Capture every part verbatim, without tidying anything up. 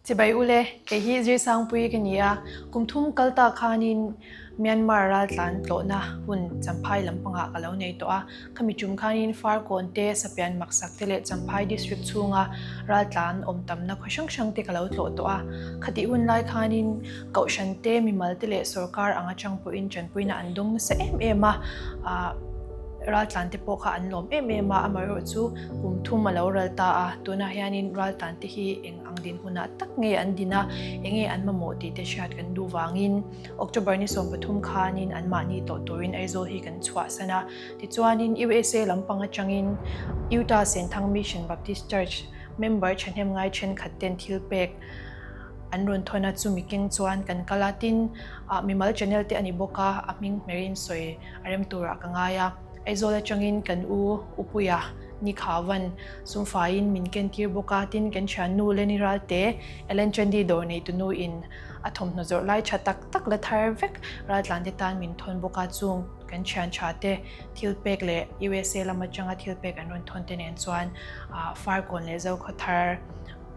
Chibai u le, kei hi Zirsangpui ka ni a, kum thum kal ta khanin Myanmar raltlan tlawhna hun Champhai lampanga ka lo nei tawh a, khami ṭum khanin Farkawn te, Sapian Maksak te le Champhai district chhunga raltlan awm tamna khaw hrang hrang te ka lo tlawh tawh a. Khatih hun lai khanin kohhran te, mimal te le sawrkar anga ṭangpuiin ṭanpuina an dawng nasa em em a, a, raltlan te pawh kha an lawm em em a, amaherawhchu kum thum a lo ral ta a, tuna hianin raltlan te hi eng ang dinhmuna tak nge an din a, eng nge an mamawh tih te hriat kan duh vangin, October ni sawm pathum khanin anmahni tlawh turin Aizawl hi kan chhuahsan a. Tichuanin U S A lampang aṭangin Utah Senthang Mission Baptist Church member ṭhahnemngai ṭhenkhat ten thilpek an rawn thawn a, chumi keng chuan kan kal a, tin, ah, mimal channel te a ni bawk a, a hming hmerin sawi a rem turah ka ngai a. Aizawl aṭangin kan u, Upuia Nikhavan sumfaiin min kentir bawk a, tin kan ṭhiannu Leni Ralte, Ellen Chandi dawr neitu nuin a thawmhnaw zawrh lai ṭha tak tak la thar vek raltlan te tan min thawn bawk a, chung kan ṭhian ṭha te thilpek leh U S A lam aṭanga thilpek an rawn thawn te nen chuan, ah, Farkawn leh Zokhawthar,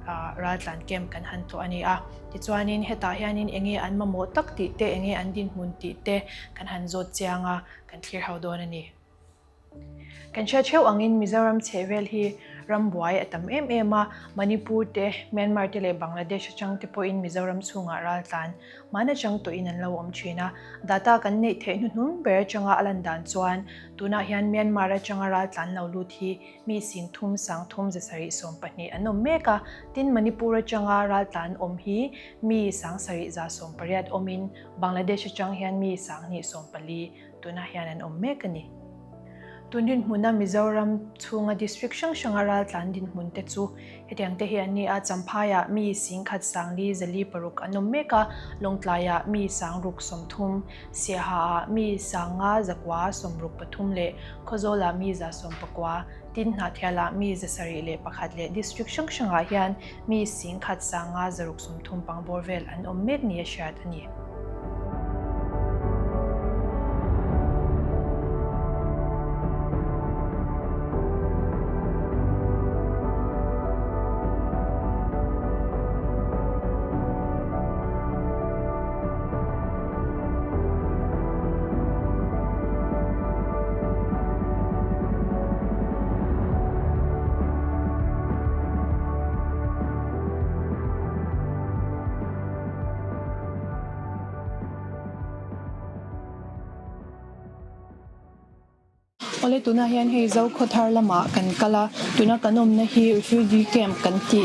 ah, raltlan camp kan han tlawh a ni a. Tichuanin hetah hianin eng nge an mamawh tak tih te, eng nge an dinhmun tih te kan han zawt chiang a, kan thlir hauh dawn a ni. Kan hriat ṭheuh angin Mizoram chhehvel hi ram buai a tam em em a, Manipur te, Myanmar te leh Bangladesh aṭang te pawhin Mizoram chhungah raltlan hmana chang tawhin an lo awm ṭhin a. Data kan neih theih hnuhnung ber aṭanga a lan dan chuan, tunah hian Myanmar aṭanga raltlan lo lut hi mi sing thum, sang thum, za sarih, sawm pahnih an awm mek a, tin Manipur aṭanga raltlan awm hi mi sang sarih, za sawm pariat awmin, Bangladesh aṭang hian mi sang hnih, sawm pali, tunah hian an awm mek a ni. Tun dinhmuna Mizoram chhunga district hrang hranga raltlan dinhmun te chu hetiang te hi an ni a, Champhaiah mi sing khat, sang li, za li, paruk an awm mek a, Lawngtlaiah mi sang ruk, sawm thum, Siahaah mi sang nga, za kua, sawm ruk pathum leh Khawzawlah mi za sawm pakua, tin Hnahthialah mi za sarih leh pakhat leh district hrang hrangah hian mi sing khat, sang nga, za ruk, sawm thum pang bawr vel an awm mek nia hriat a ni. Awle, tuna hian hei Zokhawthar lamah kan kal a, tuna kan awmna hi refugee camp kan ti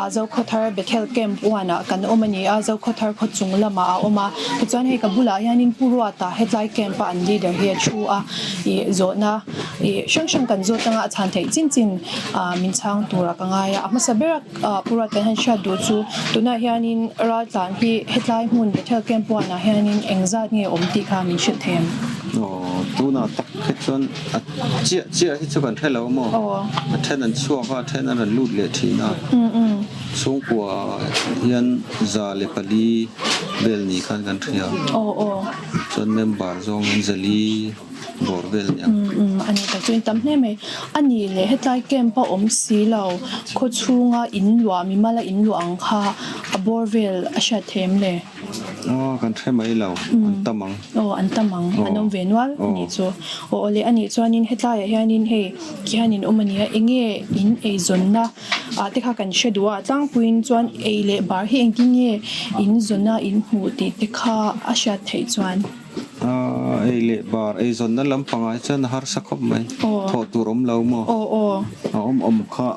a, Zokhawthar Bethel Camp one-ah kan awm a ni a, Zokhawthar khaw chung lamah a awm a. Tichuan hei ka bulah hianin Pu Ruata hetlai camp-a an leader hi a thu a, i, zawhna, i, hrang hrang kan zawt anga a chhan theih chin chin, a, min chhang tura ka ngai a. A hmasa bera, a, Pu Ruata kan han hriat duh chu, tunah hianin raltlan hi hetlai hmun Bethel Camp one-ah hianin engzat nge awm tih kha min hrilh thei em? Aw, tunah tak hi chuan a chiah chiah hi chu kan hre lo maw? Aw. A ṭhen an chhuak a, a ṭhen an rawn lut leh ṭhin a. Mm, mm. Chhungkua hian za leh pali vel ni khan kan hria. Aw, aw. Chuan member zawngin za li bawr vel ni ang. Mm, mm, a ni tak chu in tam hle mai. A ni leh, hetlai camp-a awm si lo, khaw chhunga in luah, mimala in luah ang kha a bawr vel a hriat theih em le? Aw, kan hre mai lo, mm, an tam ang. Aw, an tam ang, aw, an awm ve nual a ni chu. Aw, awle, a nih chuanin hetlaiah hianin hei khi han in awm a ni a, eng nge in eizawnna, ah, te kha kan hre duh a, tlangpuiin chuan ei leh bar hi engtin nge in zawnna in hmuh tih te kha a hriat theih chuan. Ah, ei leh bar, eizawnna lampangah chuan a harsa khawp mai. Aw. Thawh tur awm lo maw? Aw, aw. A awm awm kha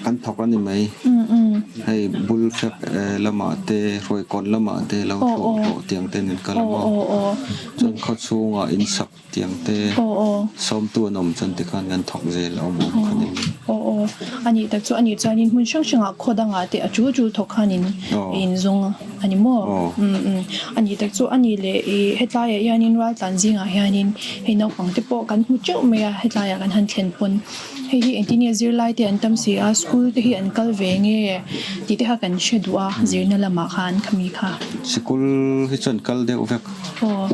kan thawk a ni mai. Mm, mm. Hei bul fek, eh, lamah te, hruaikawn lamah te lo thawh, aw, aw, thawh tiang te an kal a maw? Aw, aw, aw. Chuan khaw chhungah in sak tiang te, aw, aw, sawmtu an awm chuan tikhan kan thawk zel a awm awm kha ni. Aw, aw. A nih tak chu, a nih chuanin hmun hrang hrangah khaw dangah te a tul tul thawk khanin, aw, in zawng a ni maw? Aw. Mm, mm. A nih tak chu a ni leh, i, hetlaiah hianin raltlan zingah hianin hei naupang te pawh kan hmu teuh mai a, hetlaiah kan han thlen pawn. Hei hi engtin nge zirlai te an tam si a, school te hi an kal ve nge tih te kha kan hre duh a, zirna lamah khan khami kha. School hi chuan kal deuh vek. Aw.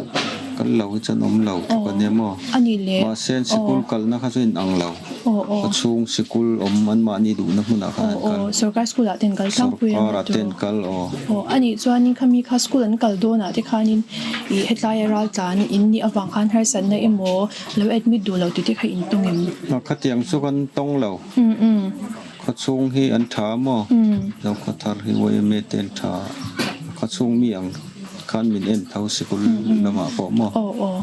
kal lo hi chu an awm lo, aw, ka ne maw. A ni le. Mahse, an sikul, aw, kalna kha chu inang lo. Aw, aw. Khaw chhung sikul awm, anmahni duhna hmunah khan, aw, an kal. Aw, sorkar school-ah te an kal tlangpui a ni. Sorkar-ah te an kal, aw. Aw, a nih chuanin khami kha school an kal dawnah te khanin, i, hetlaia raltlan in nih avang khan harsatna emaw, lo admit duh lo ti te kha in tum em? A, khatiang chu kan tawng lo. Mm, mm. Khaw chhung hi an ṭha maw? Mm. Zokhawthar hi Y M A te an ṭha. Khaw chhung mi ang khan min en tho sikul, mm, mm, lamah pawh maw? Aw, aw.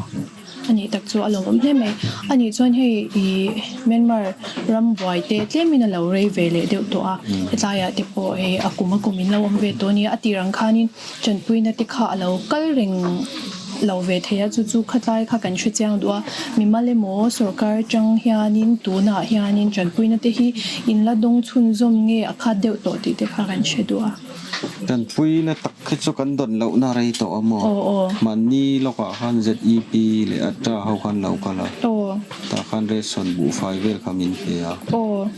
A nih tak chu a lawmawm hle mai. A nih chuan hei, i, Myanmar ram buai te tlemin a lo rei ve leh deuh tawh a. Mm. Hetlaia te pawh hei a kum a kum in lo awm ve tawh a nia. A tir ang khanin ṭanpuina te kha a lo kal reng lo ve thei a, chu chu khatlai kha kan hre chiang duh a. Mimal emaw, sorkar aṭang hianin, tunah hianin ṭanpuina te hi in la dawng chhunzawm nge a khat deuh tawh tih te kha kan hre duh a. Ṭanpuina tak khi chu kan dawn lohna rei tawh a maw. Aw, aw. Mahni lawkah khan Z E P leh ATRA ho khan lo kal a. Aw. Tah khan ration buhfai vel kha min pe a. Aw.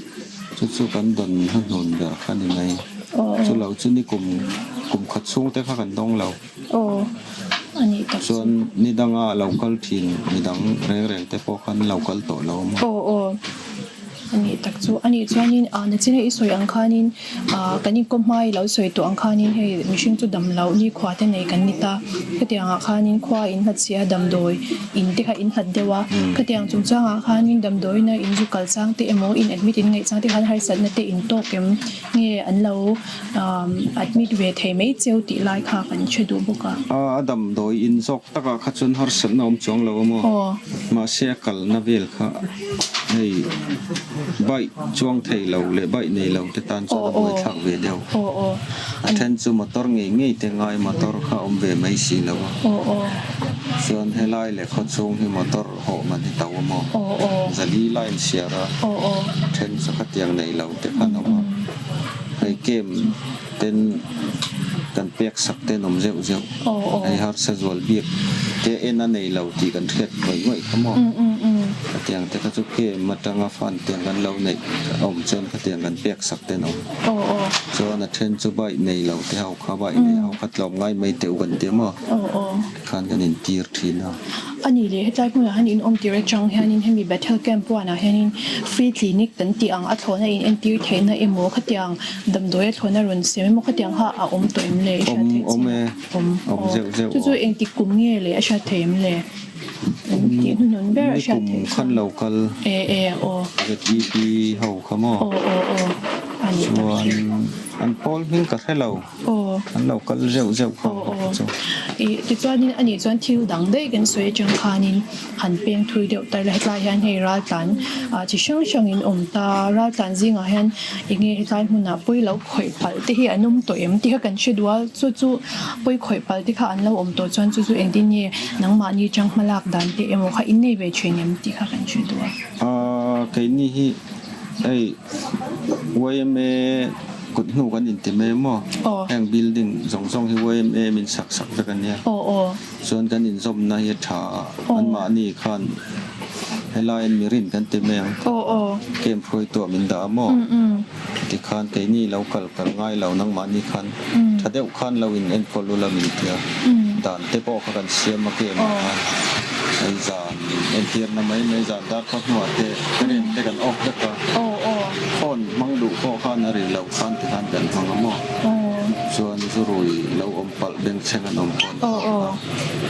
Chu chu kan dawn hnuhnung ber kha ni mai. Aw, aw. Chu lo chu ni kum, kum khat chhung te kha kan dawng lo. Aw, a ni tak chu. Chuan ni danga lo kal ṭhin, ni dang reng reng te pawh khan lo kal tawh lo maw. Aw, aw. A ni tak chu. A nih chuanin, a, nachina i sawi ang khanin, a, kan inkawm hma i lo sawi tawh ang khanin hei mihring chu dam lo ni khua te nei kan ni ta. Khatiangah khanin khua in nghat si a, damdawi in te kha in nghat deuh a. Mm. Khatiang chungchangah khanin damdawina in zu kal chang te emaw, in admit in ngaih chang te khan harsatna te in tawk em? Nge an lo, um, admit ve thei mai cheu tih lai kha kan hre duh bawk a. A, a damdawi in zawk takah kha chuan harsatna awm chuang lo a maw. Aw. Mahse, a kalna vel kha hei bike chuang thei lo leh bike nei lo te tan chuan, aw, a buaithlak ve deuh. Aw, aw. A ṭhen chu motor ngei ngei te ngai, motor kha awm ve mai si lo a. Aw, aw. Chuan helai leh khaw chhung hi motor hawh man hi tau a maw. Aw, aw. Zali lai an siar a. Aw, aw. A ṭhen chu khatiang nei lo te khan awm a. Mm, mm. Hei kem ten kan pek sak ten awm zeuh zeuh. Aw, aw. Hei harsa zual bik te en a nei lo tih kan hriat ngawih ngawih kha maw. Mm, mm, mm. Khatiang te kha chu kem aṭanga fan tiang kan lo neih a awm chuan khatiang kan pek sak ten awm. Aw, aw. Chuan a ṭhen chu bike nei lo te ho kha, bike nei ho kha tlawm ngai mai teh u kan ti maw. Aw, aw. Khan kan intir ṭhin a. A ni le, hetlai hmunah han in awm tir aṭang hianin hemi Bethel Camp one-ah hianin free clinic kan tih ang, a thlawna in entir theihna emaw, khatiang damdawi a thlawna rawn sem emaw, khatiang kha a awm tawh em le, i hriat theih che? Awm, awm e. Awm. Awm zeuh zeuh. Chu chu engtik kum nge le a hriat theih em le? Engtik hnuhnung ber a hriat theih che? Ni kum khan lo kal. E, e, aw. Z E P ho kha maw. Aw, aw, aw. A ni tak. Chuan an pawl hming ka hre lo. Aw. An lo kal zeuh zeuh kha. Aw, aw. Chu. I, tichuanin a nih chuan thil dang daih kan sawi aṭang khanin han peng thui deuh ta ila, hetlai hian hei raltlan, a, chi hrang hrangin awm ta, raltlan zingah hian enge hetlai hmunah pawi lo khawih palh te hi an awm tawh em tih kha kan hre duh a, chu chu pawi khawih palh te kha an lo awm tawh chuan chu chu engtin nge nangmahni aṭang hmalak dan te emaw kha in nei ve ṭhin em tih kha kan hre duh a. A, keini hi Hei, Y M A kut hnu kan inti mai maw? Aw. Heng building zawng zawng hi Y M A min sak sak vek a nia. Aw, aw. Chuan kan inzawmna hi a ṭha a. Aw. Anmahni khan helaiin mirin kan ti mai ang. Aw, aw. Camp hruaitu min dah a maw? Mm, mm. Tikhan keini lo kal kal ngai lo nangmahni khan. Mm. Ṭha deuh khan lo inenkawl ula min tia. Mm. Dan te pawh kha kan siam a, camp-ah khan. Hei zan entirna mai mai, zan dar kha hnuah te, current te kan off vek a. Aw, aw. Phone hmang duh pawh khan a ri lo khan tikhan kan hmang a maw. Aw. Chuan zurui lo awm palh bengchheng an awm pawn. Aw, aw.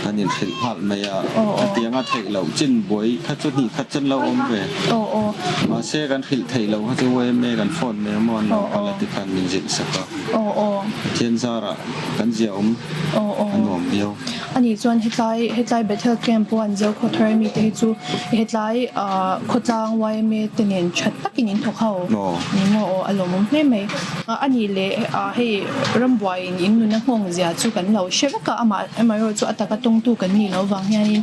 Kan inhrilh nghal mai a. Aw, aw. A tianga theih loh chin buai kha chu hnih khat chuan lo awm ve. Aw, aw. Mahse, kan hrilh theih loh kha chu Y M A kan phone mai a maw, an lo kal a, aw, aw, tikhan min zilh sak a. Aw, aw. Pathian zarah kan zia awm. Aw, aw. A nuam viau. A nih chuan hetlai, hetlai Bethel Camp One Zokhawthar mite hi chu hetlai, ah, khawtlang Y M A te nen ṭha takin in thawk ho. Aw. Ni maw, aw, a lawmawm hle mai. Ah, a nih leh, ah, hei rambuaiin in nun a nghawng zia chu kan lo hre vek a, amah, amaherawhchu a taka tawngtu kan nih loh vang hianin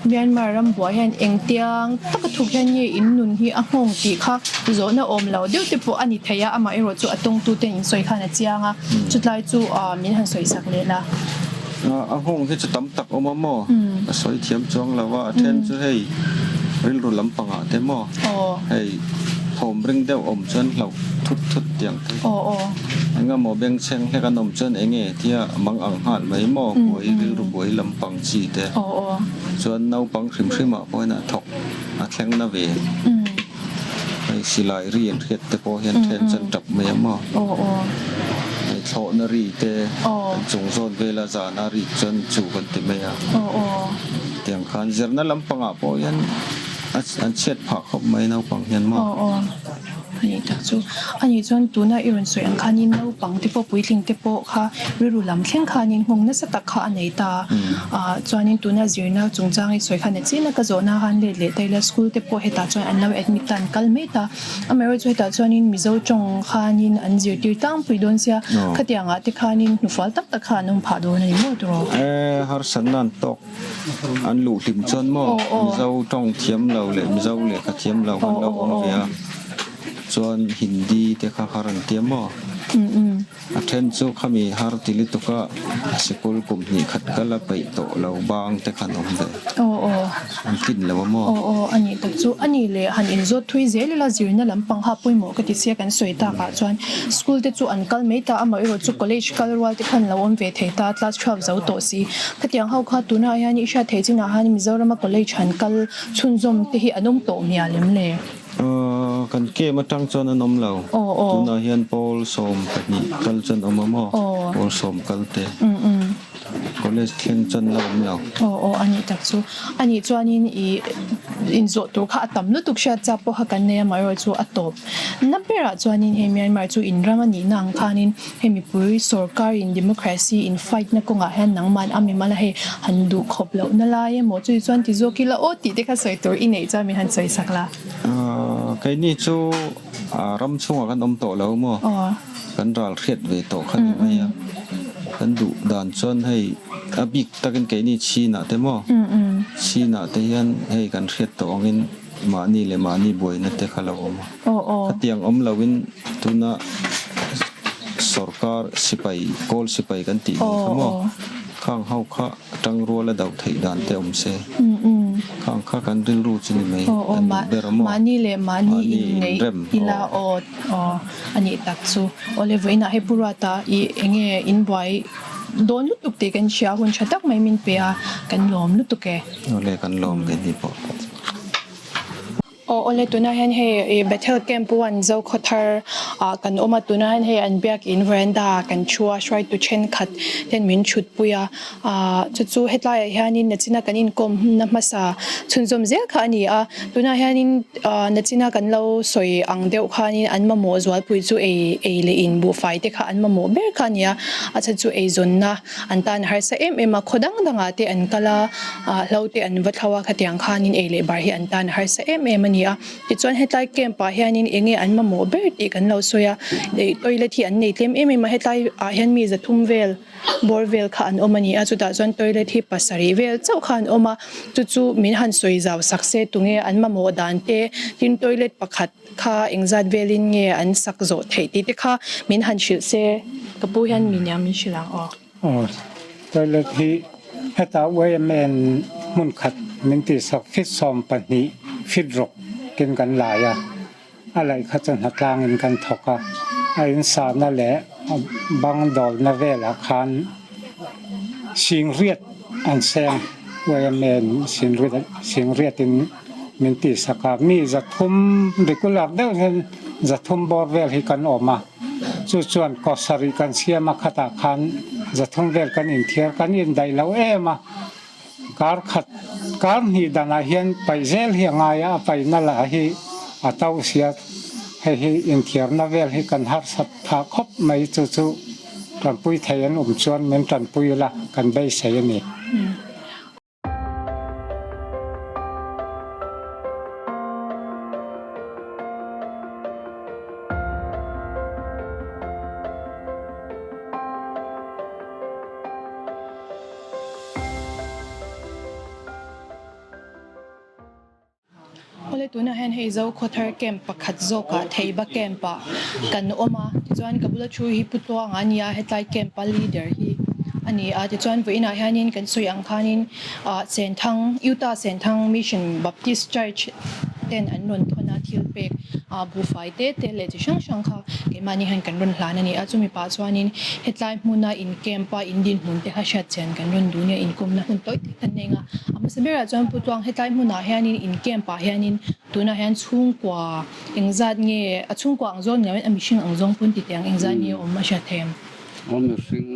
Myanmar rambuai hian engtiang taka thuk hian nge in nun hi a nghawng tih kha zawhna awm lo deuh te pawh a ni thei a, amaherawhchu a tawngtuten insawi khan a chiang a. Hmm. Chutlai chu, ah, min han sawi sak leh la. A, a nghawng hi chu tam tak awm a maw? Hmm. A sawi thiam chuang lo a, a ṭhen, hmm, chu hei rilru lampangah te maw? Aw. Hei Khawm ring deuh awm chuan hlauh thut thut tiang te. Aw, aw. Engemaw bengchheng hlek an awm chuan eng nge tia mang ang nghal mai maw? Mm, buai, mm. Rilru buai lampang chi te. Aw, aw. Chuan naupang hrim hrimah pawhin a thawk a thlengna ve. Mm. Hei silai ri an hriat te pawh hian, mm, ṭhen chuan, mm, ṭap mai a maw? Aw, aw. Hei thlawhna ri te, aw, kan chung zawn vela zana ri chuan chu kan ti mai a. Aw, aw. Tiang khan zirna lampangah pawh hian a, an chhiat phah khawp mai naupang hian maw? Aw, aw. A nih tak chu. A nih chuan tuna i rawn sawi ang khanin naupang te pawh, puitling te pawh kha rilru lam thleng khanin nghawng nasa tak kha a nei ta. Mm. Ah, chuanin tuna zirna chungchang i sawi khan a china ka zawhna han let leh ta ila, school te pawh hetah chuan an lo admit ta, an kal mai ta. Amaherawhchu hetah chuanin Mizo ṭawng khanin an zirtir tlangpui dawn sia. Aw. Khatiangah te khanin hnufual tak tak kha an awm phah dawn a ni maw tiraw? Eh, harsatna an tawk. An luh hlim chuan maw? Aw, aw. Mizo ṭawng thiam lo leh Mizo lehkha thiam lo khan, aw, lo, aw, awm, aw, ve a. Chuan Hindi te kha har an tia maw? Mm, mm. A ṭhen chu khami har ti lutuk a, sikul kum hnih khat kala peih tawh lo bang te khan awm ve. Aw, aw. An tin lo a maw? Aw, aw, a nih tak chu. A ni leh han inzawt thui zel ila, zirna lampang kha pawimawh ka ti sia, kan sawi takah chuan school te chu an kal mai ta, amaherawhchu college kal rual te khan lo awm ve thei ta, class twelve zo tawh si. Khatiang ho kha tunah hian i hriat theih chinah hian Mizorama college han kal chhunzawm te hi an awm tawh miah lem le? Ah, kan camp aṭang chuan an awm lo. Aw, aw. Tunah hian pawl sawm pahnih kal chuan awm a maw? Aw. Pawl sawm kal te. Mm, mm. College thleng chuan lo awm lo. Aw, aw, a nih tak chu. A nih chuanin i inzawh tur kha a tam lutuk hriat chak pawh kha kan nei, amaherawhchu a tawp na berah chuanin hei Myanmar chu in ram a nihna ang khanin, hei mipui sorkarin democracy in fight na kawngah hian nangman a mimal a hei han duh khawp lohna lai emaw, chu chuan ti zawk ila aw tih te kha sawi tur i neih chuan min han sawi sak la. Ah, keini chu, ah, ram chhungah kan awm tawh lo maw? Aw. Kan ral hriat ve tawh kha ni mai a. Mm, mm. Kan duh dan chuan hei a bik takin keini China te maw? Mm, mm. China te hian hei kan hriat tawh angin mahni leh mahni buaina te kha lo awm a. Aw, aw. Khatiang awm loin tuna sorkar sipai, Kawl sipai kan tih mai kha maw? Aw, aw. Khang ho kha ṭangruala do theih dan te awm se. Mm, mm. Khang kha kan rilru chu ni mai. Aw, aw, kan duh ber a maw? Mahni leh mahni in neih ila, aw, aw, a nih tak chu. Aw le, vawiinah hei Pu Ruata i eng nge in buai dawn lutuk tih kan hria, hun ṭha tak mai min pe a, kan lawm lutuk e. Aw le, kan lawm keini pawh. Aw, aw le, tunah hian hei, eh, Bethel Camp One Zokhawthar, ah, kan awm a, tunah hian hei an biak in veranda kan thu a, hruaitu ṭhenkhat ten min ṭhutpui a, ah, chu chu hetlaiah hianin nachina kan inkawmna hmasa chhunzawm zel kha a ni a, tunah hianin, ah, nachina kan lo sawi ang deuh khanin an mamawh zualpui chu ei, ei leh in buhfai te kha an mamawh ber kha a ni a, a chhan chu eizawnna an tan harsa em em a, khaw dang dangah te an kal a, ah, hlo te an va thlo a, khatiang khanin ei leh bar hi an tan harsa em em a ni a. Tichuan hetlai camp-ah hianin eng nge an mamawh ber tih kan lo sawi a, eh, toilet hi an nei tlem em em a, hetlaiah hian mi zathum vel bawr vel kha an awm a ni a, chutah chuan toilet hi pasarih vel chauh kha an awm a, chu chu min han sawi zau sak se, tunge an mamawh dan te, tin toilet pakhat kha engzat velin nge an sak zawh theih tih te kha min han hrilh se, ka pu hian mi nia min hrilh ang aw. Aw, toilet hi heta Y M A-in hmun khat min tihsak feet sawm pahnih, feet ruk kin kan lai a. A laih kha chu hnatlangin kan thawk a. A insahna leh a bang dawlna velah khan singriat an seng, Y M A-in singriat, singriatin min tihsak a. Mi zathum, regular deuh hian zathum bawr vel hi kan awm a. Chu chuan kawsarih kan siam a, khatah khan zathum vel kan inthiar, kan indai lo em a. Kar khat, kar hnih danah hian paih zel hi a ngai a, a paihna lah hi a to si a. Hei hi inthiarna vel hi kan harsat phah khawp mai, chu chu ṭanpui thei an um chuan min ṭanpui ula, kan beisei a ni. Awle, tunah hian hei Zokhawthar camp pakhat zawkah Theiba camp-ah kan awm a, tichuan ka bula thu hi Pu Tluanga a ni a, hetlai camp-a leader hi a ni a, tichuan vawiinah hianin kan sawi ang khanin, ah, Senthang, Utah Senthang Mission Baptist Church ten an rawn thawn a, thil pek, a, buhfai te te le chi hrang hrang kha keimahni khan kan rawn hlan a ni a. Chumi pah chuanin hetlai hmuna in camp-a in dinhmun te kha hriat chian kan rawn duh nia, inkumna hmun tawi te kan nei ang a. A hmasa berah chuan Pu Tluang, hetlai hmunah hianin in camp-ah hianin tunah hian chhungkua engzat nge, a chhungkua ang zawng ni lo in a mihring ang zawng pawh ti teh ang, engzat nge awm a hriat theih em? Aw, mihring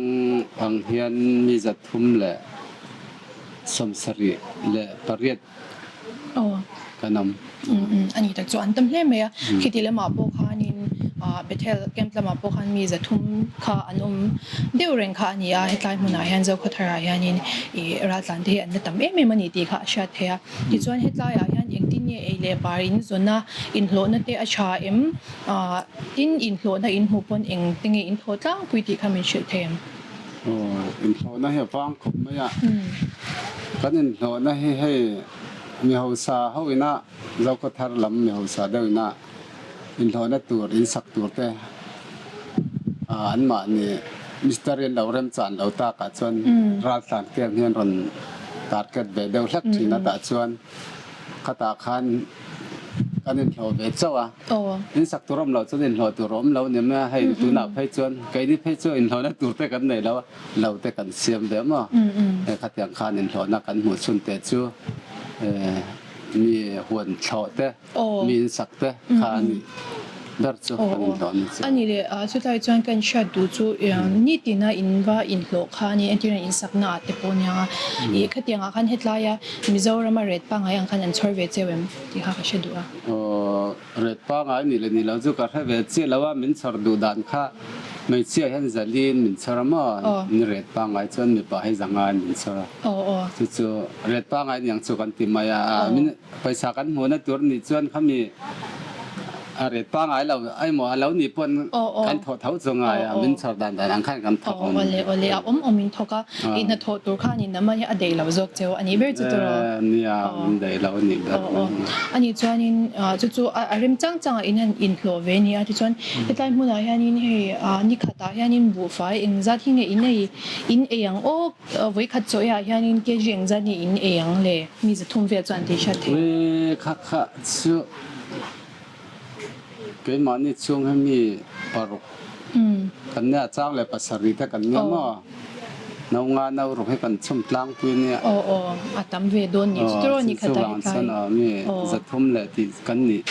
ang hian mi za thum leh sawmsarih leh pariat Aw. Kan awm. Mm, mm, a ni tak chu an tam hle mai a. Mm. Khiti lamah pawh khanin, ah, Bethel camp lamah pawh khan mi za thum kha an awm deuh reng kha a ni a. Hetlai hmunah hian Zokhawtharah hianin i raltlan te hi an la tam em em a ni tih kha a hriat theih a. Mm. Tichuan hetlaiah hian engtin nge ei leh bar in zawna inhlawhna te a ṭha em? Ah, tin inhlawhna in hmuh pawn engte nge in thawh tlangpui tih kha min hrilh thei em? Aw, inhlawhna hi a vang khawp mai a. Mm. Kan inhlawhna hi hei mi hausa ho ina, Zokhawthar lam mi hausa deuh ina inhlawhna tur, in sak tur te, a, anmahni mistiri an lo remchan lo takah chuan Mm. raltlan camp hian rawn target ve deuh hlek Mm, ṭhin a mm. tah chuan khatah khan kan inhlawh ve chauh a. Aw. In sak tur awm lo chuan inhlawh tur awm lo ni mai a, hei Mm, tunah mm. phei chuan, keini phei chu inhlawhna tur te kan nei lo a, lo te kan siam ve maw? Mm, mm. Eh, khatiang khan inhlawhna kan hmuh chhun te chu, eh, mi huan thlawh te, Aw. mi in sak te Mm, kha a mm. ni ber chu Aw, kan aw. inhlawh a ni chu. A ni le, ah, chutlai chuan kan hriat duh chu, eh, Mm. ni tina in va inhlawh kha a ni, entirnan in sakna ah te pawh a ni ang a. Mm. I khatiangah khan hetlaia Mizorama rate pangngai ang khan an chhawr ve cheu em tih kha ka hre duh a. Aw, rate pangngai ni le ni lo chu ka hre ve chiah lo a, min chhawr duh dan kha hmeichhia hian zaliin min chhawr a maw? Aw. Ni rate pangngai chuan mipa hi zangain min chhawr a. Aw, aw. Chu chu rate pangngai ni ang chu kan ti mai a, a, Aw. min paisa kan hmuhna tur ni chuan kha mi, a, rate pangngai lo, ai maw, a lo ni pawn Aw, aw. kan thawh tho chu ngai a, Aw, aw. min chhawr dan dan ang khan kan thawh Aw, awm. awle, awle, a awm awm in thawk a. Ah. I hnathawh tur khan in a mani a dei lo zawk cheu a nih ber chu tiraw? Eh, nia, Aw. min dei lo a nih ber Aw, aw. mai. A nih chuanin, ah, chu chu a, a rem chang chang a in han inhlawh ve nia. Tichuan, Mm. hetlai hmunah hianin hei, ah, ni khatah hianin buhfai engzat hi nge in ei, in ei ang aw, ah, voi khat chawiah hianin K G engzat nge in ei ang le? Mi za thum vel chuan an tih hriat theih. Ui, kha kha chu. Keimahni chhung hi mi paruk Mm. kan nia, chang leh pasarih te kan nia Aw. maw? No nga, no ruk hi kan chhum tlangpui nia. Aw, aw, a tam ve dawn ni. Aw, Chu tiraw chu ni khatah chuvang hetlai. chuan, aw, mi Aw. za thum leh tih kan nih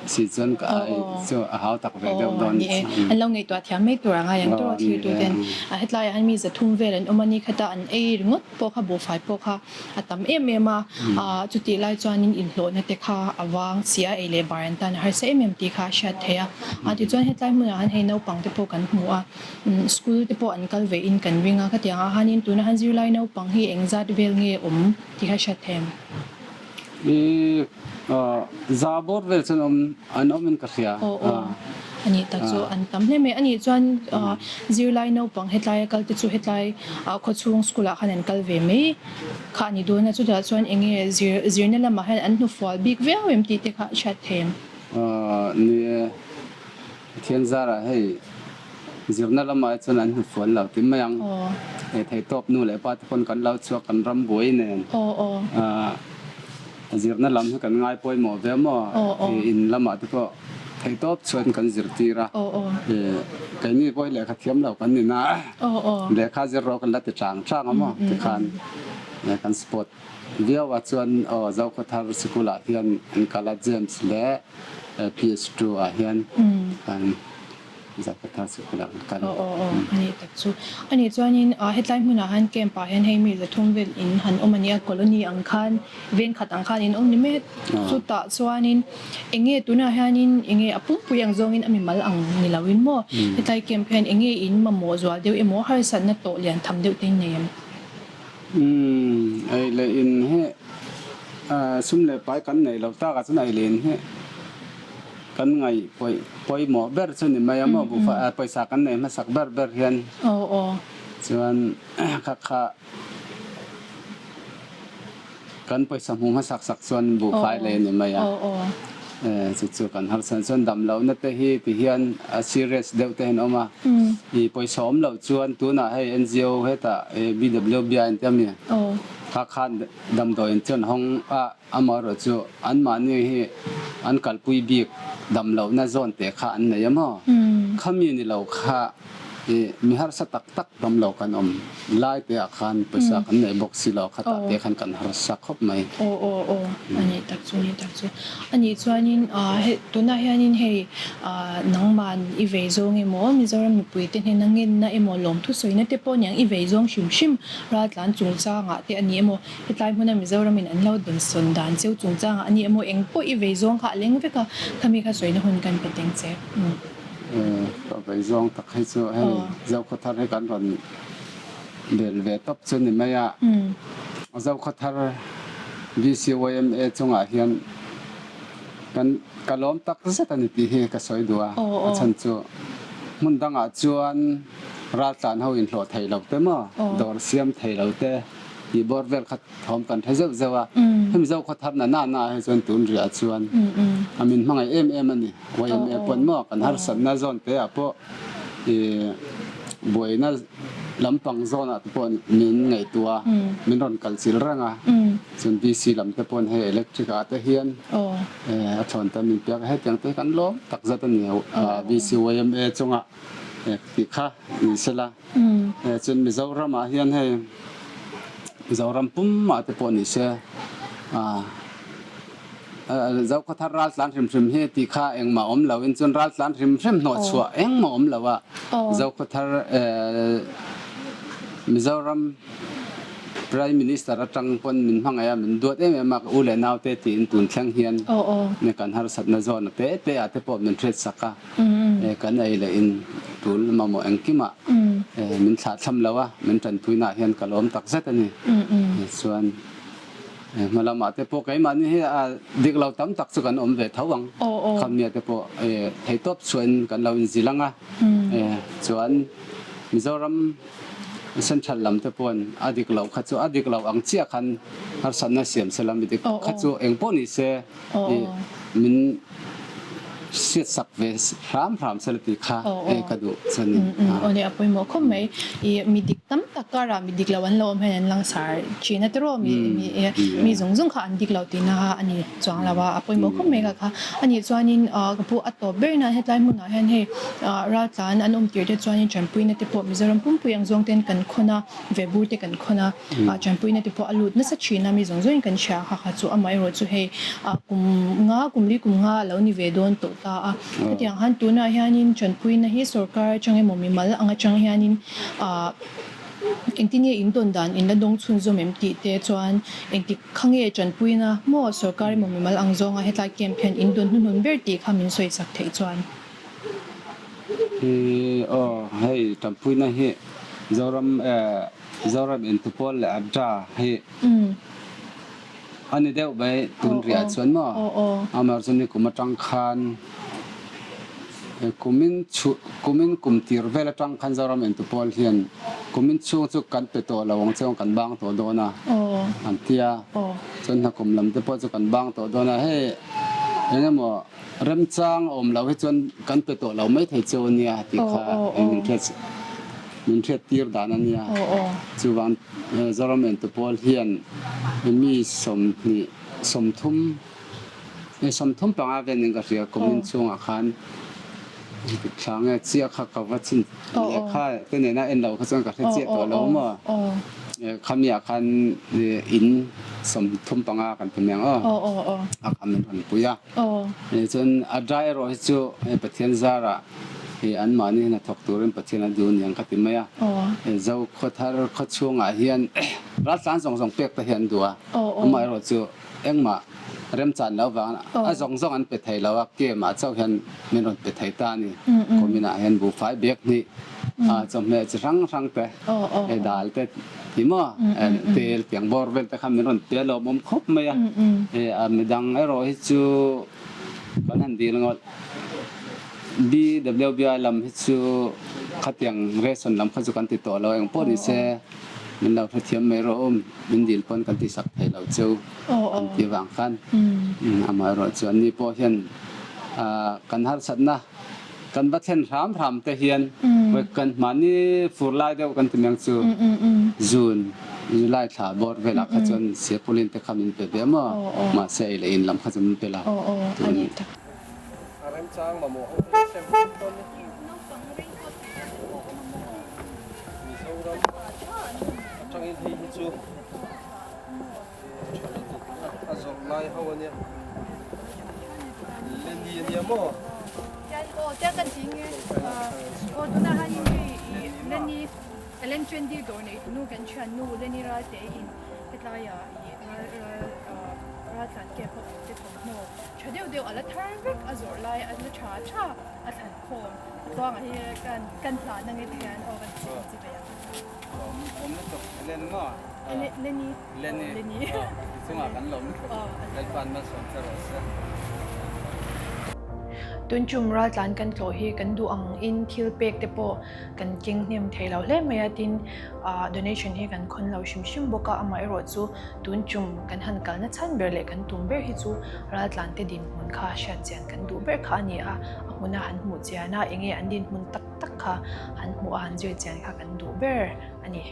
si chuan ka Aw, ai aw. chu a hau tak ve Aw, deuh dawn ni e. Mm. An lo ngaihtuah thiam mai tur a ngai ang Aw, tiraw ni thlir tu e, ten. mm. A hetlai ah hian mi za thum vel an awm a, ni khata an ei ringawt pawh kha, buhfai pawh kha a tam em em a, Mm. a, chutih lai chuanin inhlawhna te kha a vang si a, ei leh bar an tan a harsa em em tih kha a hriat theih a. A, Mm. tichuan hetlai hmunah hian hei naupang te pawh kan hmu a, mm, school te pawh an kal ve in kan ring a, khatiang ah hianin tuna han zirlai naupang hi engzat vel nge awm tih kha hriat theih em? I, a, za bawr vel chuan awm, an awm in ka hria. Aw, aw. A. A nih tak chu A. an tam hle mai. A nih chuan, a, Mm. zirlai naupang hetlai a kal te chu hetlai, a, khawchhung school-ah khan an kal ve mai kha a ni dawn a, chutah chuan eng nge zir, zirna lamah hian an hnufual bik viau em tih te kha hriat theih em? A, ni e, Pathian zarah hei zirna lamah chuan an hnufual lo ti mai ang. Aw. E, theitawp nu leh pa te pawn kan lo chhuak, kan ram buai nen. Aw, aw. A, zirna lam hi kan ngai pawimawh ve maw? Aw, aw. E, in lamah te pawh theitawp chhuahin kan zirtir a. Aw, aw. E, keini pawh hi lehkha thiam lo kan ni na. Aw, aw. Lehkha zir rawh kan la ti ṭang ṭang a maw? Mm, mm, Tikhan, mm. e, kan support viau a chuan, aw, Zokhawthar school-ah hian an kal a, James leh, e, P S two-ah hian Mm. kan Zokhawthar school-ah an kal. Aw, aw, aw. Mm. A nih tak chu. A nih chuanin, a, hetlai hmunah hian camp-ah hian hei mi za thum vel in han awm a nia, colony ang khan, veng khat ang khan in awm ni mai. Ah. Chutah chuanin, eng nge tunah hianin, eng nge a pumpui ang zawngin a mimal ang ni loin maw? Mm. Hetlai camp hian eng nge in mamawh zual deuh emaw, harsatna tawh lian tham deuh te in nei em? Mm, ei leh in hi, a, sum leh pai kan nei lo takah chuan ei leh in hi kan ngaih pawi, pawimawh ber chu ni mai a maw, Mm, bufa, mm. a, pawisa kan nei hmasak ber ber hian. Aw, aw. Chuan, kha kha, kan pawisa hmu hmasak sak chuan buhfai Aw, aw. leh ni mai a. Aw, aw. Eh, chu chu kan harsa. Chuan damlohna te hi ti hian a serious deuh te an awm a. Mm. I pawisa awm lo chuan tunah hei N G O heta, eh, B W B I an ti a mi. Oh. Kha khan damdawiin chuan hawng a, amaherawhchu anmahni hi an kalpui bik damlohna zawn te kha an nei a maw? Mm. Khami ni lo kha, i, mi harsa tak tak damlo kan awm lai te ah khan pawisa kan nei bawk si lo, kha ta te khan kan harsa khawp mai. Oh, oh, oh. A nih tak chu, a nih tak chu. A nih chuanin, ah, he, tunah hianin hei, ah, nangman i vei zawng emaw, Mizoram mipui te hnena ngenna emaw, lawmthu sawina te pawh niang i vei zawng hrim hrim, raltlan chungchangah te a ni emaw, hetlai hmuna Mizoramin an lo dawnsawn dan cheu chungchangah a ni emaw, eng pawh i vei zawng kha a leng vek a, khami kha sawina hun kan pe teng che. Mm. Eh, ka vei zawng tak hi chu hei, Zokhawthar hi kan rawn bel ve tawp chu ni mai a. Mm. Zokhawthar B C Y M A chungah hian kan, ka lawm tak zet a ni tih hi ka sawi duh a. Oh, oh. A chhan chu hmun dangah chuan raltlan ho inhlawh thei lo te maw, dawr siam thei lo te, i bawr vel khat thawm kan hre zeuh zeuh a. Mm. Hemi Zokhawthar na na na hi chuan tun riah chuan a min hmangaih em em a ni. Y M A pawn maw, kan harsatna zawn te ah pawh, i, buaina lampang zawnah te pawh min ngaihtuah a, min rawn kal chil reng a. Mm. Chuan B C lam te pawn hei electric ah te hian, eh, a thawn te min piak a, hetiang te kan lawm tak zet a ni. Ah, B C Y M A chungah, eh, tih kha ni sela. Mm. Eh, chuan Mizoramah hian hei, Mizoram pumah te pawh ni se, ah, eh, Zokhawthar raltlan hrim hrim hi tih kha engmah awm loin, chuan raltlan hrim hrim hnawh chhuah engmah awm lo a. Oh. Zokhawthar, eh, Mizoram Prime Minister aṭang pawn min hmangaih a, min duat em em a, ka u leh naute tiin tun thleng hian ni kan harsatna zawn a te te ah te pawh min hriat sak a. Mm, mm. Eh, kan ei leh in tul mamawh engkimah, eh, min thlah thlam lo a, min ṭanpuinaah hian ka lawm tak zet a ni. Mm, mm. Eh, chuan, eh, hmalamah te pawh keimahni hi a dik lo tam tak chu kan awm ve tho ang. Oh, oh. Khami ah te pawh, eh, thei tawp chhuahin kan lo inzil ang a. Mm. Eh, chuan Mizoram Central lam te pawn a dik lo kha chu, a dik lo ang chiah khan harsatna siam se lam i dik kha chu eng pawh ni se, eh, min siat sak ve hram hram se la tih kha, eh, ka duh chu a ni. Mm, mm. Ah. Aw le, a pawimawh khawp mai. I, mi dik tam tak karah mi dik lo an lo awm hian an langsar ṭhin a tiraw, mi, mi, eh, mi zawng zawng kha an dik lo tihna a ni chuang lo a, a pawimawh khawp mai ka kha. A nih chuanin, ah, ka pu a tawp ber nan hetlai hmunah hian hei, ah, raltlan an awm tir te chuanin ṭanpuina te pawh Mizoram pumpui ang zawng ten kan khawn a, vebur te kan khawn a, ah, ṭanpuina te pawh a lut nasa ṭhin a, mi zawng zawngin kan hria kha kha chu. Amaherawhchu hei, ah, kum nga, kum li kum nga a lo ni ve dawn tawh ta a. Hetiang han tunah hianin ṭanpuina hi sorkar aṭang emaw mimal ang aṭang hianin, ah, engtin nge in dawn dan in la dawng chhunzawm em tih te chuan engtik kha nge ṭanpuina maw sorkar emaw mimal ang zawnga hetlai camp hian in dawn hnuhnung ber tih kha min sawisak theih chuan. Hi, aw, hei ṭanpuina hi Zoram, eh, Zoram Intupawl leh ADRA hi a ni deuh mai tun riah chuan maw? Aw, aw. Amaherawhchu ni kum aṭang khan, eh, kumin chu, kumin kum tir vel aṭang khan Zoram Intupawl hian kumin chhung chu kan pe tawh lo ang che, kan bang tawh dawn a. Aw. An tia. Aw. Chuan hna kum lam te pawh chu kan bang tawh dawn a. Hei, eng emaw remchang a awm lo hi chuan kan pe tawh lo mai thei cheu a nia tih kha, eh, min hriat, min hriat tir dan a nia. Aw, aw. Chuvang, eh, Zoram Intupawl hian mi sawmhnih, sawmthum, eh, sawmthum panga vel niin ka hria, kumin chhungah khan thla nge chiah kha ka va chin leh kha, te nena en lo kha chuan ka hre chiah tawh lo maw? Aw. Eh, khami ah khan, eh, in sawmthum panga kan pe mai ang aw. Aw, aw, aw. A kha min rawn pui a. Aw. Eh, chuan ADRA erawh hi chu, eh, Pathian zarah, eh, anmahni hnathawk turin Pathian a duh ni ang ka ti mai a. Aw. Eh, Zokhawthar khaw chhungah hian, raltlan zawng zawng pek te hi an duh a. Aw, aw. Amaherawhchu engmah remchan lo vang a zawng zawng an pe thei lo a, kemah chauh hian min rawn pe thei ta a ni. Mm, mm. Kuminah hian buhfai bag hnih, a, chawhmeh chi hrang hrang te, aw, aw, eh, dal te ti maw, eh, tel tiang bawr vel te khan min rawn pe a lawmawm khawp mai a. Mm, mm. Eh, a midang erawh hi chu kan han dil ngawt. B W B I lam hi chu khatiang ration lam kha chu kan ti tawh lo, eng pawh ni se. min lo hrethiam mei ro um, min dil pawn kan ti sak thei lo chu, aw, an ti vang khan. Mm, amaherawhchu anni pawh hian, ah, kan harsatna kan va thlen hram hram te hian, mm, kan hmani fur lai deuh kan ti mai ang chu. Mm, mm, mm. June, July thla bawr velah kha chuan Sia Pulin te kha min pe ve maw. Aw, aw. Mahse, ei le in lam kha chu min pe lo. Aw, aw, a ni tak. A remchang mamawh ho te sem tum tawh ni. Mizoram aṭangin hei hi chu a zawrh lai ho a nia. Lenny a nia maw? Tia, aw, tia kan ti nge. Ah, aw, tuna han in hei i Lenny, Alen Chendi dawr nei nu kan ṭhiannu Lenny Ralte in hetlai a i Ral, Ral, ah, Raltlan ke pawh te thawk maw. Ṭha deuh deuh a la thar vek a zawrh lai, a la ṭha ṭha a thlan khawm. Chuang a hi kan, kan hlan ang e ti hian, aw, kan ti, kan ti ve ang. Awm lutuk, Len maw? Len, Lenny. Lenny. Lenny. Aw, chungah kan lawm lutuk. Aw, Lalpan malsawm che rawh se. Tun ṭum Raltlan kan tlawh hi kan duh angin thil pek te pawh kan keng hnem thei lo hle mai a, tin, ah, donation hi kan khawn lo hrim hrim bawk a, amaherawhchu tun ṭum kan han kalna chhan ber leh kan tum ber hi chu Raltlan te dinhmun kha hriat chian kan duh ber kha a ni a, a hmuna han hmuh chian a, eng nge an dinhmun tak tak kha han hmuh a, han zir chian kha kan duh ber a ni.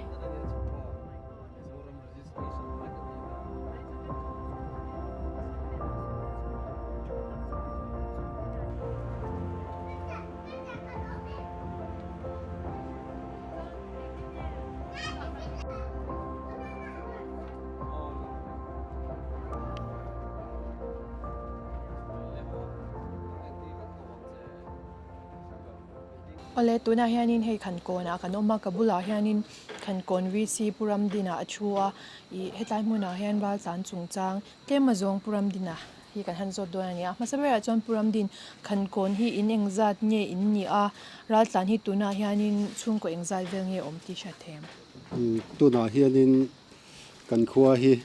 Awle, tunah hianin hei Khankawnah kan awm a, ka bulah hianin Khankawn V C Pu Ramdina a thu a, i, hetlai hmunah hian Raltlan chungchang tlem a zawng Pu Ramdina hi kan han zawt dawn a ni a. Hmasa berah chuan Pu Ramdin, Khankawn hi in engzat nge in ni a, Raltlan hi tunah hianin chhungkaw engzat vel nge awm tih hriat theih em? Mm, tunah hianin kan khua hi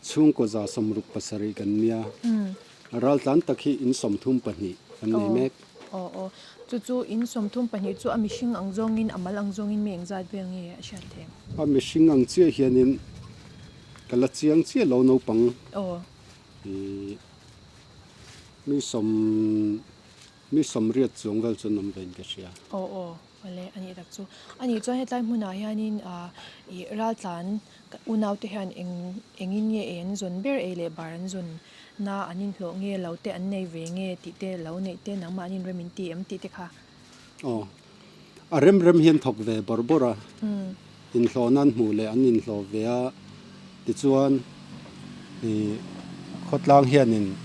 chhungkaw za sawmruk pasarih kan nia. Mm. Raltlan tak hi in sawmthum pahnih kan nei mek. Aw, aw. Chu chu in sawmthum pahnih chu a mihring ang zawngin, a mal ang zawngin mi engzat vel nge a hriat theih em? A mihring ang chiah hianin ka la chiang chiah lo naupang. Aw. I, mi sawm, mi sawmriat chuang vel chu an awm ve in ka hria. Aw, aw. Awle, a nih tak chu. A nih chuan hetlai hmunah hianin, ah, i, Raltlan unaute hian eng, engin nge ei an zawn ber, ei leh bar an zawn na, an inhlawh nge, lo te an nei ve nge tih te, lo neih te nangmah an inrem in ti em tih te kha? Aw. A rem rem hian thawk ve bawr bawr a. Mm. Inhlawhna an hmuh leh an inhlawh ve a. Tichuan, i, khawtlang hianin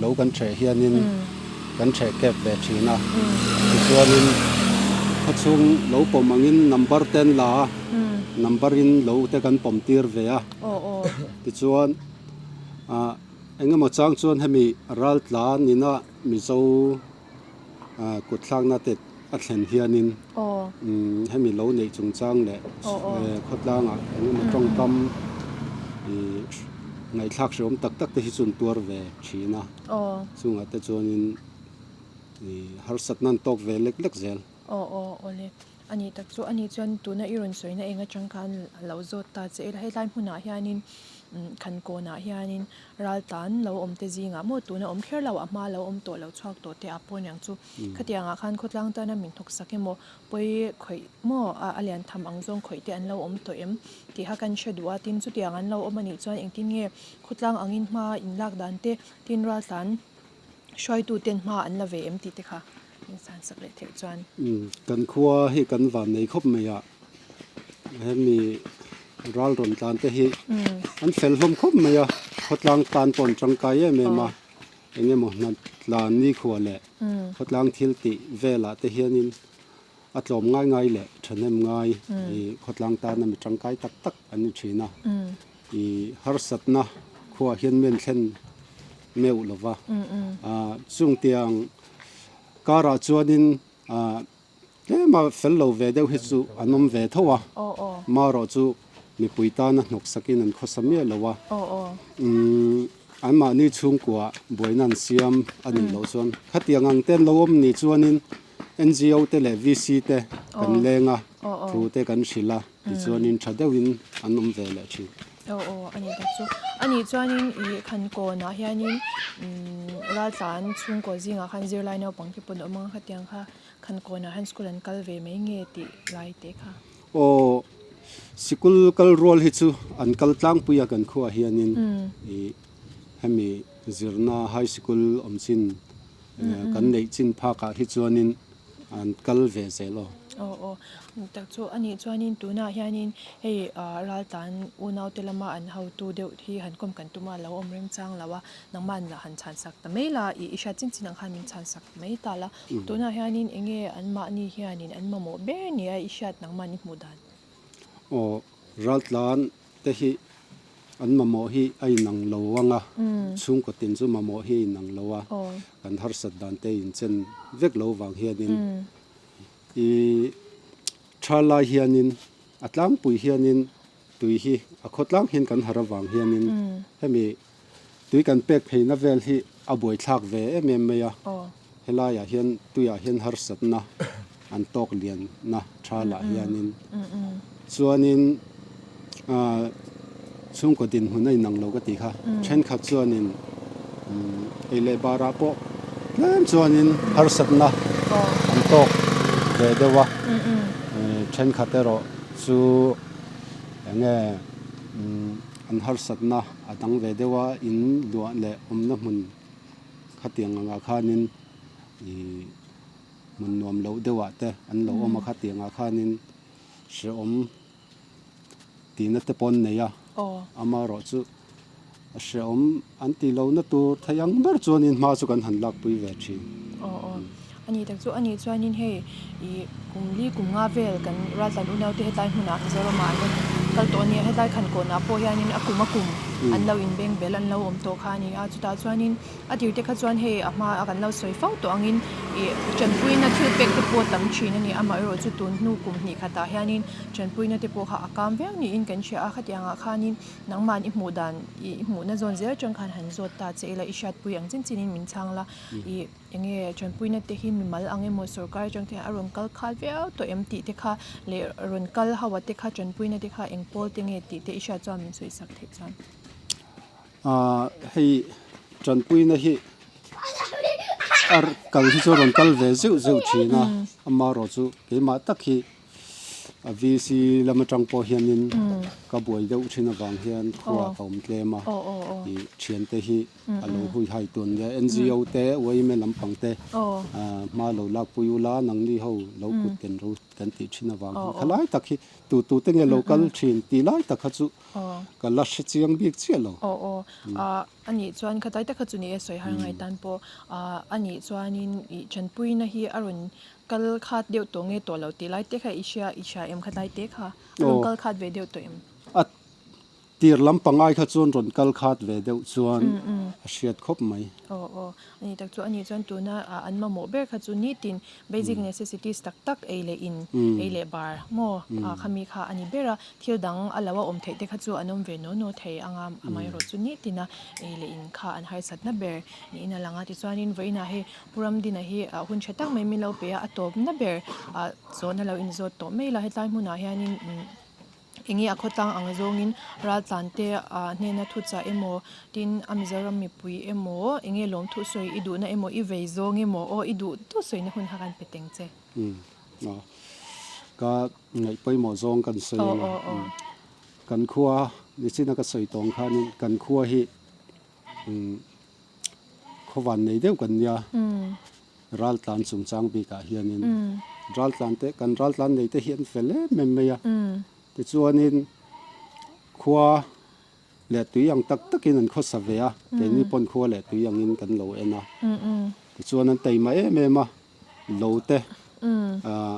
lo kan ṭheh hianin, mm, kan ṭheh kep ve ṭhin a. Mm. Tichuanin khawchhung lo pawm angin number te an la a. Mm. Number-in lo te kan pawm tir ve a. Aw, aw. Tichuan, a, engemaw chang chuan hemi Raltlan ina Mizo a, kutthlakna te a thlen hianin, aw, mm, hemi lo neih chungchang leh, aw, aw, eh, khawtlangah engemaw, mm, ṭawngkam, i, ngaihthlak hreawm tak tak te hi chu an tuar ve ṭhin a. Aw. Chungah te chuanin, i, harsatna an tawk ve lek lek zel. Aw, aw, awle. A nih tak chu, a nih chuan tuna i rawn sawina eng aṭang khan lo zawt ta che. Hetlai hmunah hianin, mm, Khankawnah hianin Raltlan lo awm te zingah maw, tuna awm kher lo, a hma lo awm tawh, lo chhuak tawh te a pawn ang chu. Mm. Khatiangah khan khawtlang tana min hnawksak emaw, pawi khawih maw, a, a lian tham ang zawng khawih te an lo awm tawh em tih kha kan hre duh a, tin chutiang an lo awm a nih chuan engtin nge khawtlang angin hma inlak dan te, tin Raltlan hruaituten hma an la ve em tih te kha min san sak leh theih chuan. Mm, kan khua hi kan vannei khawp mai a. Hemi ral rawn tlan te hi, mm, an fel hlawm khawp mai a. Khawtlang tan pawn ṭangkai em em a. Aw. Eng emaw hna tlan nikhua leh, mm, khawtlang thil tih velah te hianin a tlawm ngai ngai leh ṭhahnem ngai, mm, i khawtlang tana mi ṭangkai tak tak an ni ṭhin a. Mm. I harsatna khuaah hian mi an thlen meuh lo va. Mm, mm. A, chungtiang karah chuanin, a, tlema fel lo ve deuh hi chu an awm ve tho a. Aw, aw. Marawh chu mipui tana hnawksakin an khawsa miah lo a. Aw, aw. Umm, anmahni chhungkua buaina an siam a nih, mm, loh chuan, khatiang ang te an lo awm ni chuanin N G O te leh V C te kan, aw, leng a, aw, aw, thu te kan hrilh a. Tichuanin ṭha deuin an awm ve leh ṭhin. Aw, aw, a ni tak chu. A nih chuanin i Khankawnah hianin, mm, Raltlan chhungkaw zingah khan zirlai naupang te pawh an awm ang kha tiang kha, Khankawnah hian school an kal ve mai nge tih lai te kha. Aw, sikul kal rual hi chu an kal tlangpui a kan khuaah hianin, i, hemi zirna high school awm chin, eh, kan neih chin phakah hi chuanin an kal ve zel aw. Aw, aw. Tak chu a nih chuanin tunah hianin hei, ah, Raltlan unaute lama an hotu deuh hi han kawm kan tuma lo awm remchang lo a, nangman la han chhansak ta mai la, i, i hriat chin chin ang khan min chhansak mai ta la. Tunah hianin enge anmahni hianin an mamawh ber nia i hriat nangman i hmuh dan? Aw, Raltlan te hi an mamawh hi a inang lo ang a. Chhungkaw tin chu mamawh hi a inang lo a. Aw. Kan harsat dan te inchen vek lo vang hianin, i, ṭha lai hianin a tlangpui hianin tui hi a khawtlang hian kan har avang hianin hemi tui kan pek pheina vel hi a buaithlak ve em em mai a. Aw. Helaiah hian tuiah hian harsatna an tawk lianna ṭha lah hianin. Chuanin, ah, chhungkaw dinhmun a inang lo ka ti kha. Ṭhenkhat chuanin, mm, ei leh barah pawh tlem chuanin harsatna an tawk ve deuh a. Eh, ṭhenkhat erawh chu enge, mm, an harsatna a dang ve deuh a, in luah leh awmna hmun khatiang anga khanin, i, hmun nuam loh deuhah te an lo awm a, khatianga khanin hreawm tina te pawh an nei a. Aw. Amaherawhchu a hreawm an tih lohna tur thei ang ber chuanin hma chu kan han lakpui ve ṭhin. Aw, aw. A ni tak chu, a nih chuanin hei, i, kum li kum nga vel kan Raltlan unaute hetlai hmunah Mizoramah an kal tawh a nia, hetlai Khankawnah pawh hianin a kum a kum an lo inbengbel, an lo awm tawh kha a ni a. Chutah chuanin a tir te kha chuan hei a hma a kan lo sawi fo tawh angin, i, ṭanpuina thil pek te pawh tam ṭhin a ni, amaherawhchu tun hnu kum hnih khatah hianin ṭanpuina te pawh kha a kam viau niin kan hria a, khatiangah khanin nangman i hmuh dan, i, i hmuhna zawn zel aṭang khan han zawt ta che ila, i hriatpui ang chin chinin min chhang la, i, enge ṭanpuina te hi mimal ang emaw, sorkar aṭang te a rawn kal khat viau tawh em tih te kha leh rawn kal ho a te kha, ṭanpuina te kha eng pawl te nge tih te i hriat chuan min sawisak theih chuan. Ah, hei ṭanpuina hi a kal hi chu a rawn kal ve zeuh zeuh ṭhin a. Amaherawhchu keimah tak hi a V C lam aṭang pawh hianin ka buai deuh ṭhin avang hian khuaah ka awm tlem a. Aw, aw, aw. I ṭhiante hi a lo huihai tuan nia, N G O te, Y M A lampang te, ah, hma lo lakpui ula, nangni ho lo kut ten ro kan tih ṭhin avang hi. Khalai tak hi tu tu te nge lo kal ṭhin tih lai tak kha chu ka la hre chiang bik chiah lo. Aw, aw. Ah, a nih chuan khatai tak kha chu ni e, sawi har ngai tan pawh. Ah, a nih chuanin i ṭanpuina hi a rawn kal khat deuh tawh nge tawh lo tih lai te kha i hria, i hria em khatai te kha? A rawn kal khat ve deuh tawh em? A tir lam pangai kha chuan rawn kal khat ve deuh chuan a hriat khawp mai. Aw, aw. A ni tak chu, a nih chuan tuna, ah, an mamawh ber kha chu nitin basic necessities tak tak ei leh in, ei leh bar maw, ah, khami kha a ni ber a, thil dang a lo a awm theih te kha chu an awm ve naw naw thei anga, amaherawhchu nitina ei leh in kha an harsatna ber niin a lang a. Tichuanin vawiinah hei Pu Ramdina hi, ah, hun ṭha tak mai min lo pe a, a tawpna ber, ah, zawhna lo inzawt tawh mai la, hetlai hmunah hianin, mm, enge a khawtlang ang zawngin Raltlan te, ah, hnena thuchah emaw, tin a Mizoram mipui emaw, enge lawmthu sawi i duhna emaw, i vei zawng emaw, aw, i duhtu sawina hun kha kan pe teng che. Mm. Aw. Ka ngaih pawimawh zawng kan sawi anga. Aw, aw. Mm. Kan khua, nichina ka sawi tawng khanin kan khua hi, mm, khawvan nei deuh kan nia. Mm. Raltlan chungchang bikah hianin. Mm. Raltlan te, kan Raltlan nei te hi an fel em em mai a. Mm. Tichuanin khua leh tui ang tak takin an khawsa ve a. Mm. Keini pawn khua leh tui angin kan lo en a. Mm, mm. Tichuan an taima em em a. Lo te. Mm. Ah,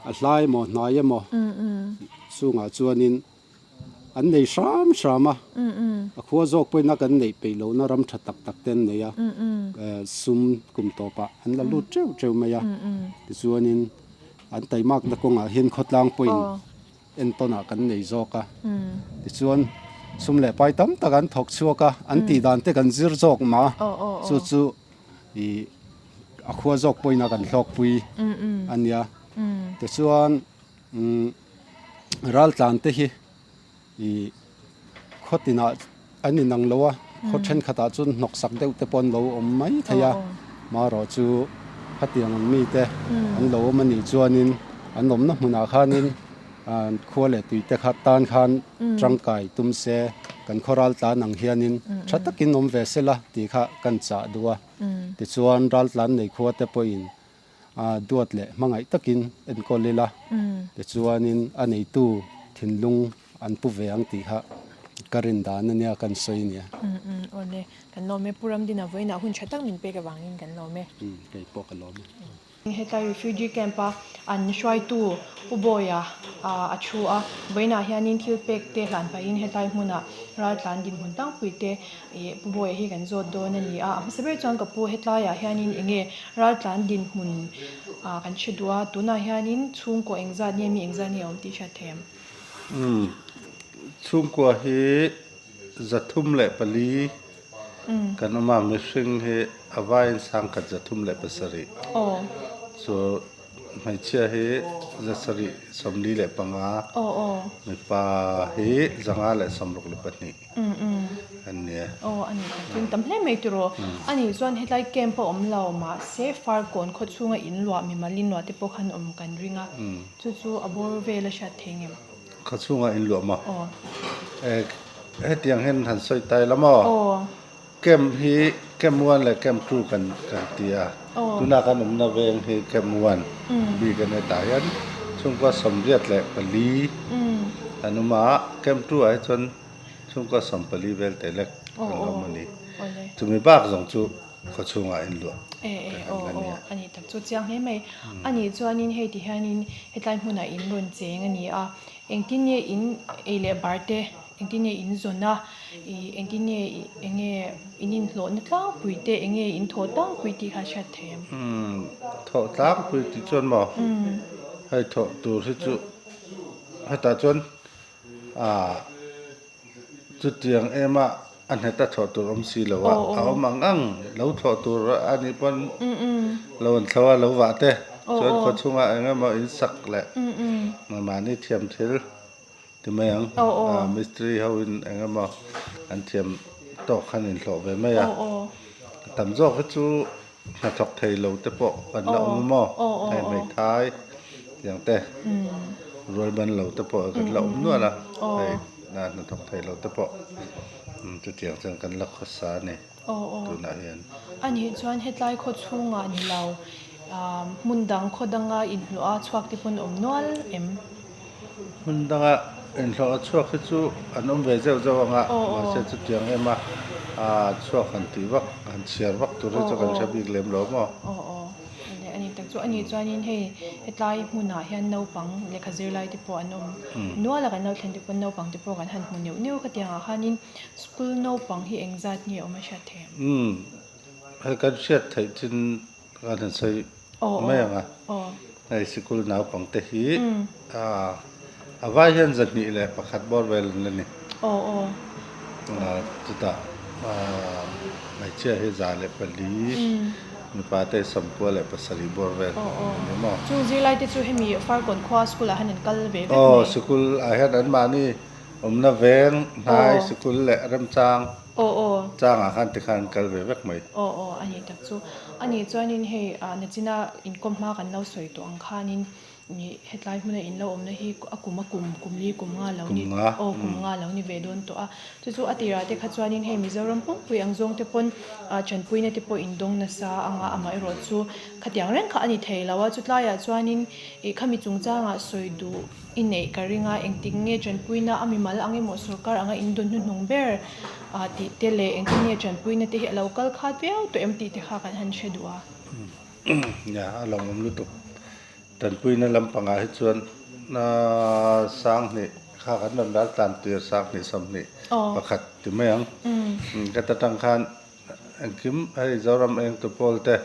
a hla emaw, hnai emaw. Mm, mm. Chungah chuanin an nei hram hram a. Mm, mm. A khua zawk pawhin a kan neih peih lohna ram ṭha tak tak te an nei a. Mm, mm. Eh, sum kum tawpah an la lut ṭeuh ṭeuh mai a. Mm, mm. Tichuanin an taimakna kawngah hian khawtlang pawhin en tawnah kan nei zawk a. Mm. Tichuan sum leh pai tam tak an thawk chhuak a, an tih dan te kan zir zawk mah. Aw, aw, aw. Chu chu i a khua zawk pawhin a kan hlawkpui a nia. Mm. Tichuan, mm, Raltlan te hi i khaw tinah an inang lo a, khaw ṭhenkhatah chuan hnawksak deuh te pawh an lo awm mai thei a. Aw, aw. Mahse chu khatiang ang mite an lo awm a nih chuanin, an awmna hmunah khanin, a, khua leh tui te kha tan khan ṭangkai tum se, kan khaw raltlan ang hianin ṭha takin awm ve sela tih kha kan chah duh a. Tichuan raltlan nei khua te pawhin, a, duat leh hmangaih takin enkawl ila. Tichuanin a neitu thinlung an pu ve ang tih kha ka rin dan a nia, kan sawi nia. Mm, mm, awle. Kan lawm e, Pu Ramdina, vawiinah hun ṭha tak min pek avangin kan lawm e. Mm, kei pawh ka lawm e. Hetlai refugee camp-a an hruaitu Pu Bawia, a, a ṭhu a, vawiinah hianin thil pek te hlan pahin hetlai hmuna raltlan dinhmun tlangpui te, e, Pu Bawia hi kan zawt dawn a ni a. A hmasa ber chuan ka pu, hetlaiah hianin enge raltlan dinhmun, a, kan hre duh a, tunah hianin chhungkaw engzat nge, mi engzat nge a awm tih hriat theih em? Mm. Chhungkua hi zathum leh pali kan awm a, mihring hi a vaiin sangkhat zathum leh pasarih. Aw. Chu hmeichhia hi zasarih sawmli leh panga. Aw, aw. Mipa hi zanga leh sawmruk leh pahnih. Mm, mm. An nia. Aw, a ni tak. Chuan tam hle mai tiraw. Mm. A nih chuan hetlai camp a awm lo, mahse, Farkawn khaw chhunga in luah, mimal in luah te pawh khan awm kan ring a. Mm. Chu chu a bawr vel a hriat theih em? Khaw chhunga in luah maw? Aw. Eh, hetiang hian han sawi ta ila maw? Aw. Camp hi, camp one leh camp two kan, kan ti a. Aw. Tuna kan awmna veng hi camp one. Mm. Bik a ni tah hian chhungkua sawmriat leh pali an awm a, camp two-ah hi chuan chhungkua sawmpali vel te lek kan awm a ni. Aw, aw. Awle. Chumi bak zawng chu khaw chhunga in luah. E, e, kan, aw, kan nia. Aw, a ni tak chu, chiang hle mai. Mm. A nih chuanin hei ti hianin hetlai hmunah in rawn cheng a ni a. Engtin nge in ei leh bar te, engtin nge in zawn a, i, engtin nge i, enge in inhlawhna tlangpui te, enge in thawh tlangpui tih kha hriat theih em? Hmm, thawh tlangpui tih chuan maw? Hmm. Hei thawh tur hi chu, hetah chuan, a, chutiang ema a hneta thawh tur awm si lo a, aw, aw, a awm ang ang, lo thawh tur a ni pawn, mm, mm, lo an thlo a, lo vah te. Aw, chuan aw, khaw chhunga eng emaw in sak leh, mm, mm, mahni thiam thil ti mai ang. Aw, aw. A, mistri ho in eng emaw an thiam tawk khan inhlawh ve mai a. Aw, aw. Tam zawk hi chu hnathawk thei lo te pawh kan la, aw, awm maw? Aw, aw, hei, aw, hmeithai tiang te. Mm. Ruai ban lo te pawh kan la awm, mm, nual a. Aw. Hei, na hnathawk thei lo te pawh. Mm, chutiang chuan kan la khawsa a ni. Aw, aw. Tunah hian. A nih chuan hetlai khaw chhunga ni lo, um, hmun dang, khaw danga inhlawha chhuak te pawn awm nual em? Hmun danga inhlawha chhuak hi chu an awm ve zeuh zeuh ang a, aw, aw, mahse chutiang ema, a, chhuak han tih vak, han chhiar vak tur hi chu kan, aw, aw, hre bik lem lo maw? Aw, aw. A ni, a ni tak chu. A nih, mm, chuanin hei, hetlai hmunah hian naupang lehkha zirlai te pawh an awm, mm, nual a, kan lo thlen te pawn naupang te pawh kan han hmu neuh neuh khatiang a khanin, school naupang hi engzat nge awm a hriat theih em? Mm. Hei kan hriat theih chin kan han sawi, aw, aw, mai ang a. Aw. Hei school naupang te hi, mm, a, a vai hian zahnih leh pakhat bawr vel an la ni. Aw, aw. A, chutah, a, hmeichhia hi za leh pali, mm, mipa te sawmkua leh pasarih bawr vel, aw, aw, an ni maw? Chu zirlai te chu hemi Farkawn khaw school-ah hian an kal ve vek, aw, mai. School-ah hian anmahni awmna veng hnai, aw, school leh remchang, aw, aw, changah khan tikhan an kal ve vek mai. Aw, aw, a ni tak chu. A nih chuanin hei, a, nachina inkawm hma kan lo sawi tawh ang khanin, ni, hetlai hmuna in lo awmna hi a kum, a kum, kum li, kum nga lo ni. Kum nga. Aw, kum, mm, nga lo ni ve dawn tawh a. Chu chu a tirah te kha chuanin hei Mizoram pumpui ang zawng te pawn, a, ṭanpuina te pawh in dawng nasa ang a, amaherawhchu khatiang reng kha a ni thei lo a. Chu tlaiah chuanin, i, khami chungchangah sawi duh i neih ka ring a, engtik nge ṭanpuina a mimal ang emaw, sawrkar anga in dawn hnuhnung ber, a, tih te leh engtin nge ṭanpuina te hi a lo kal khat viau tawh em tih te kha kan han hre duh a. Nia, a lawmawm lutuk. Ṭanpuina lampangah hi chuan, a, sanghnih kha kan rawn raltlan tir, sanghnih sawmhnih, aw, pakhat ti mai ang. Mm. Mm, ka ta tang khan engkim hei Zoram eng tu pawl te,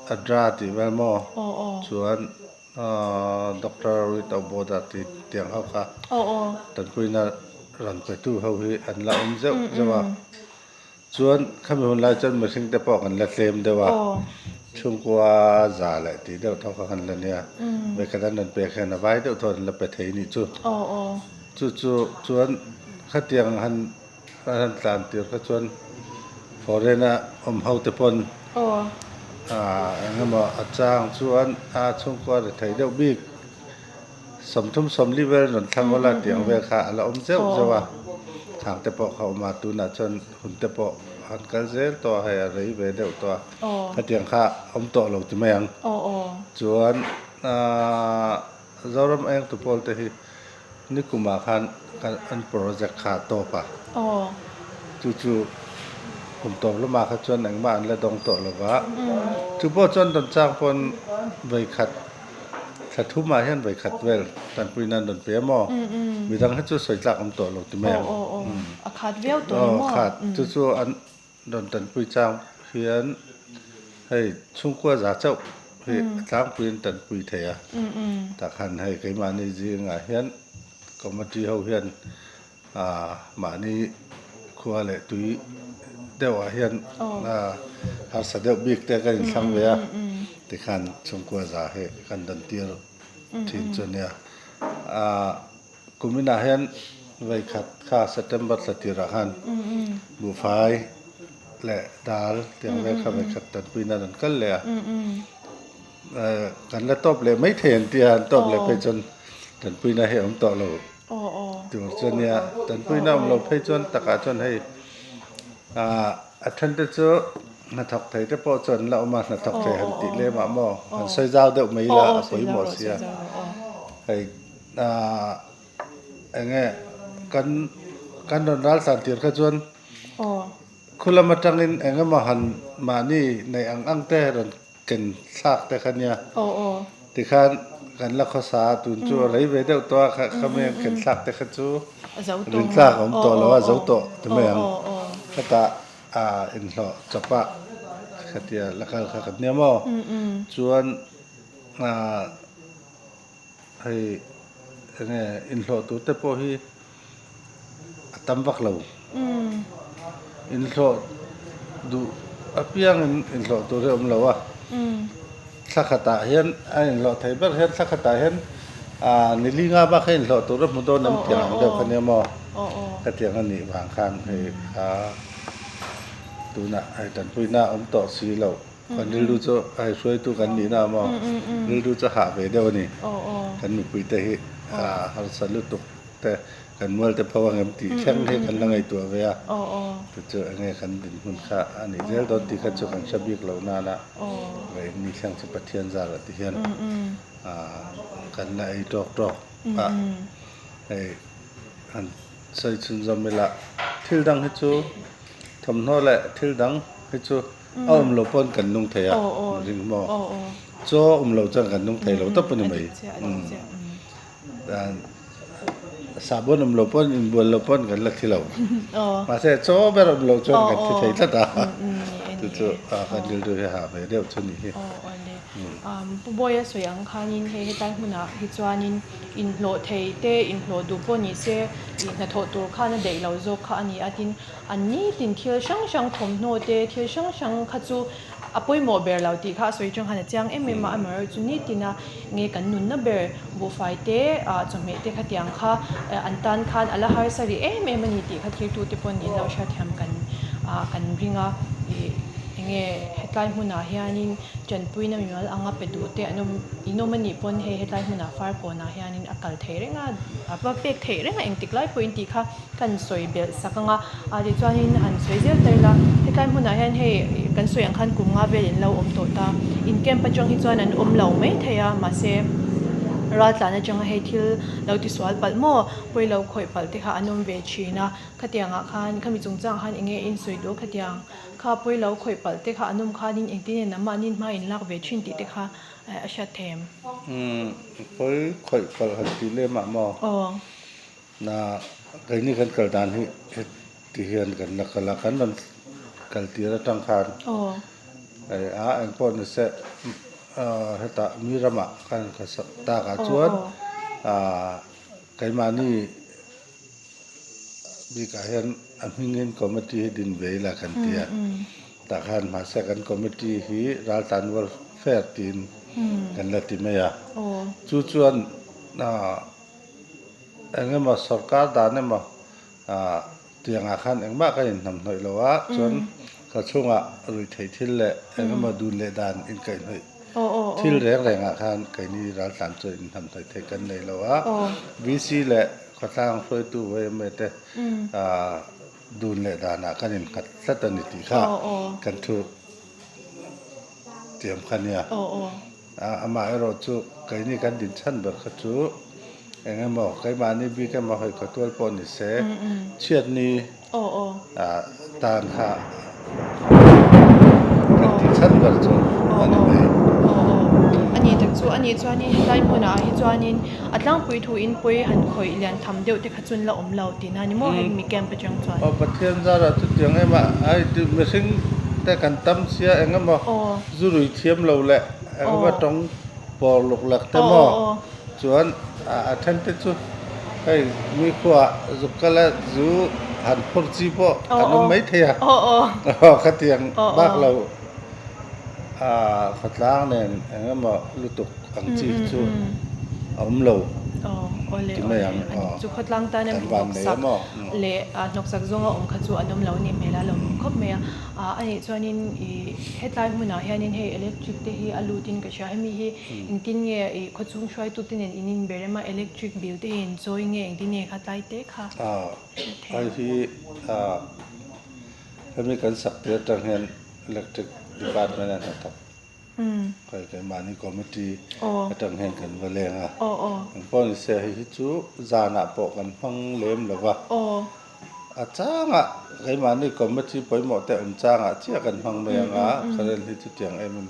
ADRA tih vel maw? Aw, aw. Chuan, a, Doctor Without Border tih tiang ho kha. Aw, aw. Ṭanpuina rawn petu ho hi an la awm zeuh zeuh a. Mm, mm. Chuan khami hun lai chuan mihring te pawh kan la tlem deuh a. Aw. Chhungkua za leh ti deuh thaw kha kan la nia. Mm. Ve ka dan rawn pek hian a vai deuh thaw an la pe thei ni chu. Aw, aw. Chu chu chuan khatiang han, han tlan tir kha chuan foreign-a awm ho te pawn, aw, a, engemaw a chang chuan a chhungkua rethei deuh bik sawmthum sawmli vel rawn thlang awla, mm, mm, tiang, mm, vel kha a la awm zeuh zeuh a. Aw. Khang te pawh kha awm a, tunah chuan hun te pawh han kal zel tawh a, hei a rei ve deuh tawh a. Aw. Khatiang kha awm tawh lo ti mai ang. Aw, aw. Chuan, a, Zoram a eng tu pawl te hi nikuma khan kan, an project kha tawp a. Aw. Chu chu kum tawp lama kha chuan engmah an la dawng tawh lo va. Mm. Chu pawh chuan dawn chang pawn vei khat, thla thumah hian vei khat vel tanpuina an rawn pe a maw. Mm, mm. Midang hi chu sawi tlak awm tawh lo ti mai ang. Aw, aw, aw. Mm. A khat viau tawh ni maw? Aw, khat. Mm. Chu chu an rawn tanpui chang hian hei chhungkua za chauh hi, mm, a tlangpuiin tanpui thei a. Mm, mm. Tah khan hei keimahni zingah hian committee ho hian, a, mahni khua leh tui deuhah hian, aw, a, harsa deuh bik te kan inthlang ve a. Mm, mm, mm, mm. Tikhan chhungkua za hi kan dawn tir, mm, thin, mm, chu nia. A, kuminah hian vei khat kha September thla tirah khan, mm, mm, buhfai leh dal tiang, mm, vel kha, mm, vei khat tanpuina an kal leh a. Mm, mm. Eh, kan la tawp leh mai thei an tia, an tawp leh, aw, phei chuan tanpuina hi awm tawh lo. Aw, aw. Tur chu nia, tanpuina awm lo phei chuan takah chuan hei, a, a ṭhen te chu hnathawk thei te pawh chuan la awm a, hnathawk thei han tih lem a maw. Aw, aw. Han sawi zau deuh mai la, aw, aw, a pawimawh si a. Sawi zau lo, aw. Hei, a, eng nge, kan, kan rawn ral tlan tir kha chuan, aw, khulam aṭangin eng emaw han mahni nei ang ang te rawn ken thlak te kha nia. Aw, aw. Tikhan kan la khawsa, tun chu, mm, a rei ve deuh tawh a, kha, mm, khami, mm, ken, mm, thlak te kha chu a zo tawh rin tlak a awm tawh lo a, aw, zo tawh ti mai ang. Aw, aw, aw. Khata, a, inhlawh chawpa khatia la kal kha kan nia maw. Mm, mm. Chuan, a, hei, eng nge, inhlawh tur te pawh hi a tam vak lo. Mm. Inhlawh duh apiangin inhlawh tur hi awm lo a. Mm. Thla khatah hian a inhlawh thei ber hian, thla khatah hian, a, ni li nga bak hian inhlawh tur a hmu dawn em, aw, tiang, aw, deuh kha, aw, nia maw. Aw, aw. Khatiang a nih vang khan hei, mm, a, tunah hei tanpuina awm tawh si lo. Kan rilru chu, hei hruaitu kan nihna maw. Mm, mm, mm. Rilru chu hah ve deuh a ni. Aw, aw. Kan mipuite hi, aw, a, harsa lutuk te, kan mual te pho ang em tih, mm, thleng hi, mm, kan la ngaihtuah ve a. Aw, aw. Chu chu eng nge kan dinhmun kha a nih zel dawn tih kha chu kan hre bik lo nana. Aw. Vawiin ni thleng chu Pathian zara ti hian, mm, mm, a, kan la ei tawk tawk a. Mm, mm. Hei, han sawi chhunzawm ila, thil dang hi chu, thawmhnaw leh thil dang hi chu, mm, a awm lo pawn kan nung thei a, aw, aw, ring maw? Aw, aw. Chaw awm lo chuan kan nung thei lo, mm, mm, tawp a ni mai. A dik che, a dik che, mm. Mm. Dan, sabun awm lo pawn, inbual lo pawn kan la thi lo. Aw. Mahse, chaw ber awm lo chuan kan thi thei tlat a. Aw, aw. Mm, mm, ni, a ni. Chu chu, a, kan rilru hi hah ve deuh chu ni hi. Aw, aw le. Mm. Um, Pu Bawia sawi ang khanin hei, hetlai hmunah hi chuanin inhlawh thei te, inhlawh duh pawh ni se, i hnathawh tur khan a daih lo zawk kha a ni a, tin, an nitin thil hrang hrang, thawmhnaw te, thil hrang hrang kha chu a pawimawh ber lo tih kha a sawi ṭang khan a chiang em em a, mm, amaherawhchu nitina nge kan nunna ber, buhfai te, ah, chawhmeh te khatiang kha, eh, an tan khan a la harsa ri em em a ni tih kha thlirtute pawn in lo hriat thiam kan, ah, kan ring a, i, eng nge hetlai hmunah hianin, ṭanpuina mimal anga pe duh te an awm, in awm a nih pawn hei, hetlai hmuna Farkawnah hianin a kal thei reng a, a va pek thei reng a, engtik lai pawhin tih kha kan sawi belh sak anga, a, tichuanin han sawi zel ta ila, hetlai hmunah hian hei kan sawi ang khan kum nga vel in lo awm tawh ta, in camp aṭang hi chuan an awm lo mai thei a, mahse, raltlan aṭanga hei thil lo ti sual palh maw, pawi lo khawih palh te kha an awm ve ṭhin a, khatiangah khan, khami chungchang khan eng nge in sawi duh khatiang? Kha pawi lo khawih palh te kha an awm khanin engtin nge amanin hma in lak ve ṭhin tih te kha, eh, a hriat thei em? Hmm, pawi khawih palh han tih lem a maw? Aw. Na, keini kan kal dan hi, heti hian kan la kal a, kan rawn kal tir aṭang khan. Aw. Eh, a, engpawh ni se, ah, heta mi ramah kan kal sak takah chuan, aw, ah, keimahni bikah hian a hmingin committee hi din ve ila kan ti a. Mm, mm. Tah khan mahse kan committee hi Raltlan Welfare tiin Mm. kan la ti mai a. Aw. Chu chuan, a, eng emaw sawrkar dan emaw, a, tianga khan engmah kan inhnamhnawih lo a, chuan Mm. kha chhunga ruih theih thil leh eng Mm. emaw dun leh dan inkaihhnawih Aw, aw, aw. thil reng rengah khan keini Raltlan chuan inhnamhnawih theih kan nei lo a. Aw. V C leh khawtlang hruaitu V M A te, Mm. a, dun leh danah kan innghat tlat a ni tih kha Aw, aw. kan thu tiam kha nia. Aw, aw. A, amaherawhchu keini kan din chhan ber kha chu eng emaw, keimahni bik emaw hawi khawtual pawh ni se, Mm, mm. chhiat ni, Aw, aw. a, tan kha kan Aw. tih chhan ber chu Aw, a ni aw. mai. Aw, aw. A ni tak chu, a ni chuanin hetlai hmunah hi chuanin a tlangpui thu in pawi han khawih lian tham deuh te kha chun la awm lo tihna ni maw, Hei, mm. mi camp aṭang chuan? Aw, Pathian zarah chutiang ema, ai, tu mihring te kan tam sia eng emaw, Aw. zu rui thiam lo leh, eng emaw Aw. ṭawng pawr luklak te Aw, maw. aw, aw. Chuan, a, a ṭhen te chu, hei, mi khuaah zuk kal a, zu han phur chi pawh Aw, an awm aw. mai thei a. Aw, aw. Aw, khatiang Aw, bak aw. lo. A, khawtlang nen eng emaw lutuk ang Mm, chi mm, chu mm. a awm lo. Aw, aw le, Ti aw mai le. ang, A ni aw. chu khawtlang tan a Kan min van nei nawksak emaw? Mm. leh, a, nawksak zawnga awm kha chu an awm lo a nih hmel a, lo hmu khawp mai a. A, a nih chuanin i hetlai hmunah hianin hei electric te hi a lutin ka hria, hemi hi Mm. engtin nge i khawchhung hruaitu te nen in inber em a, electric bill te hi in chawi nge engtin nge kha tlai te kha? A, Thei. hei hi, a, hemi kan sak te aṭang hian electric department a hnathawk Mm. Hei, keimahni committee Aw. aṭang hian kan va leng a. Aw, aw. Engpawh ni se, hei hi chu zanah pawh kan hmang lem lo va. Aw. A changah keimahni committee pawimawh te awm changah chiah kan hmang mai Mm, ang a. mm, mm. Current hi chutiang emin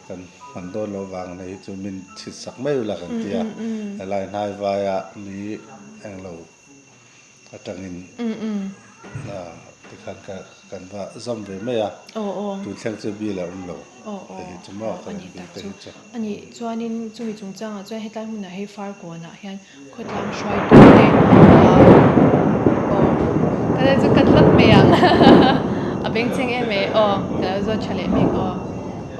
kan hman dawn lo vang nei hi chu min chhitsak mai ula kan Mm, ti a. mm, mm. Helai hnai vaia mi eng lo aṭangin, Mm, mm. a, tikhan ka, kan va zawm ve mai a. Aw, aw. Tun thleng chu bill a awm lo. Aw, aw. Hei hi chu maw, Aw, ka a ni rin tak te chu. hi chu. A nih chuanin chumi chungchangah chuan hetlai hmunah hei Farkawnah hian khawtlang hruaitu te, a, aw, ka la chu ka tlat mai ang. A bengchheng em e, aw, ka la zawt ṭha leh mai, aw.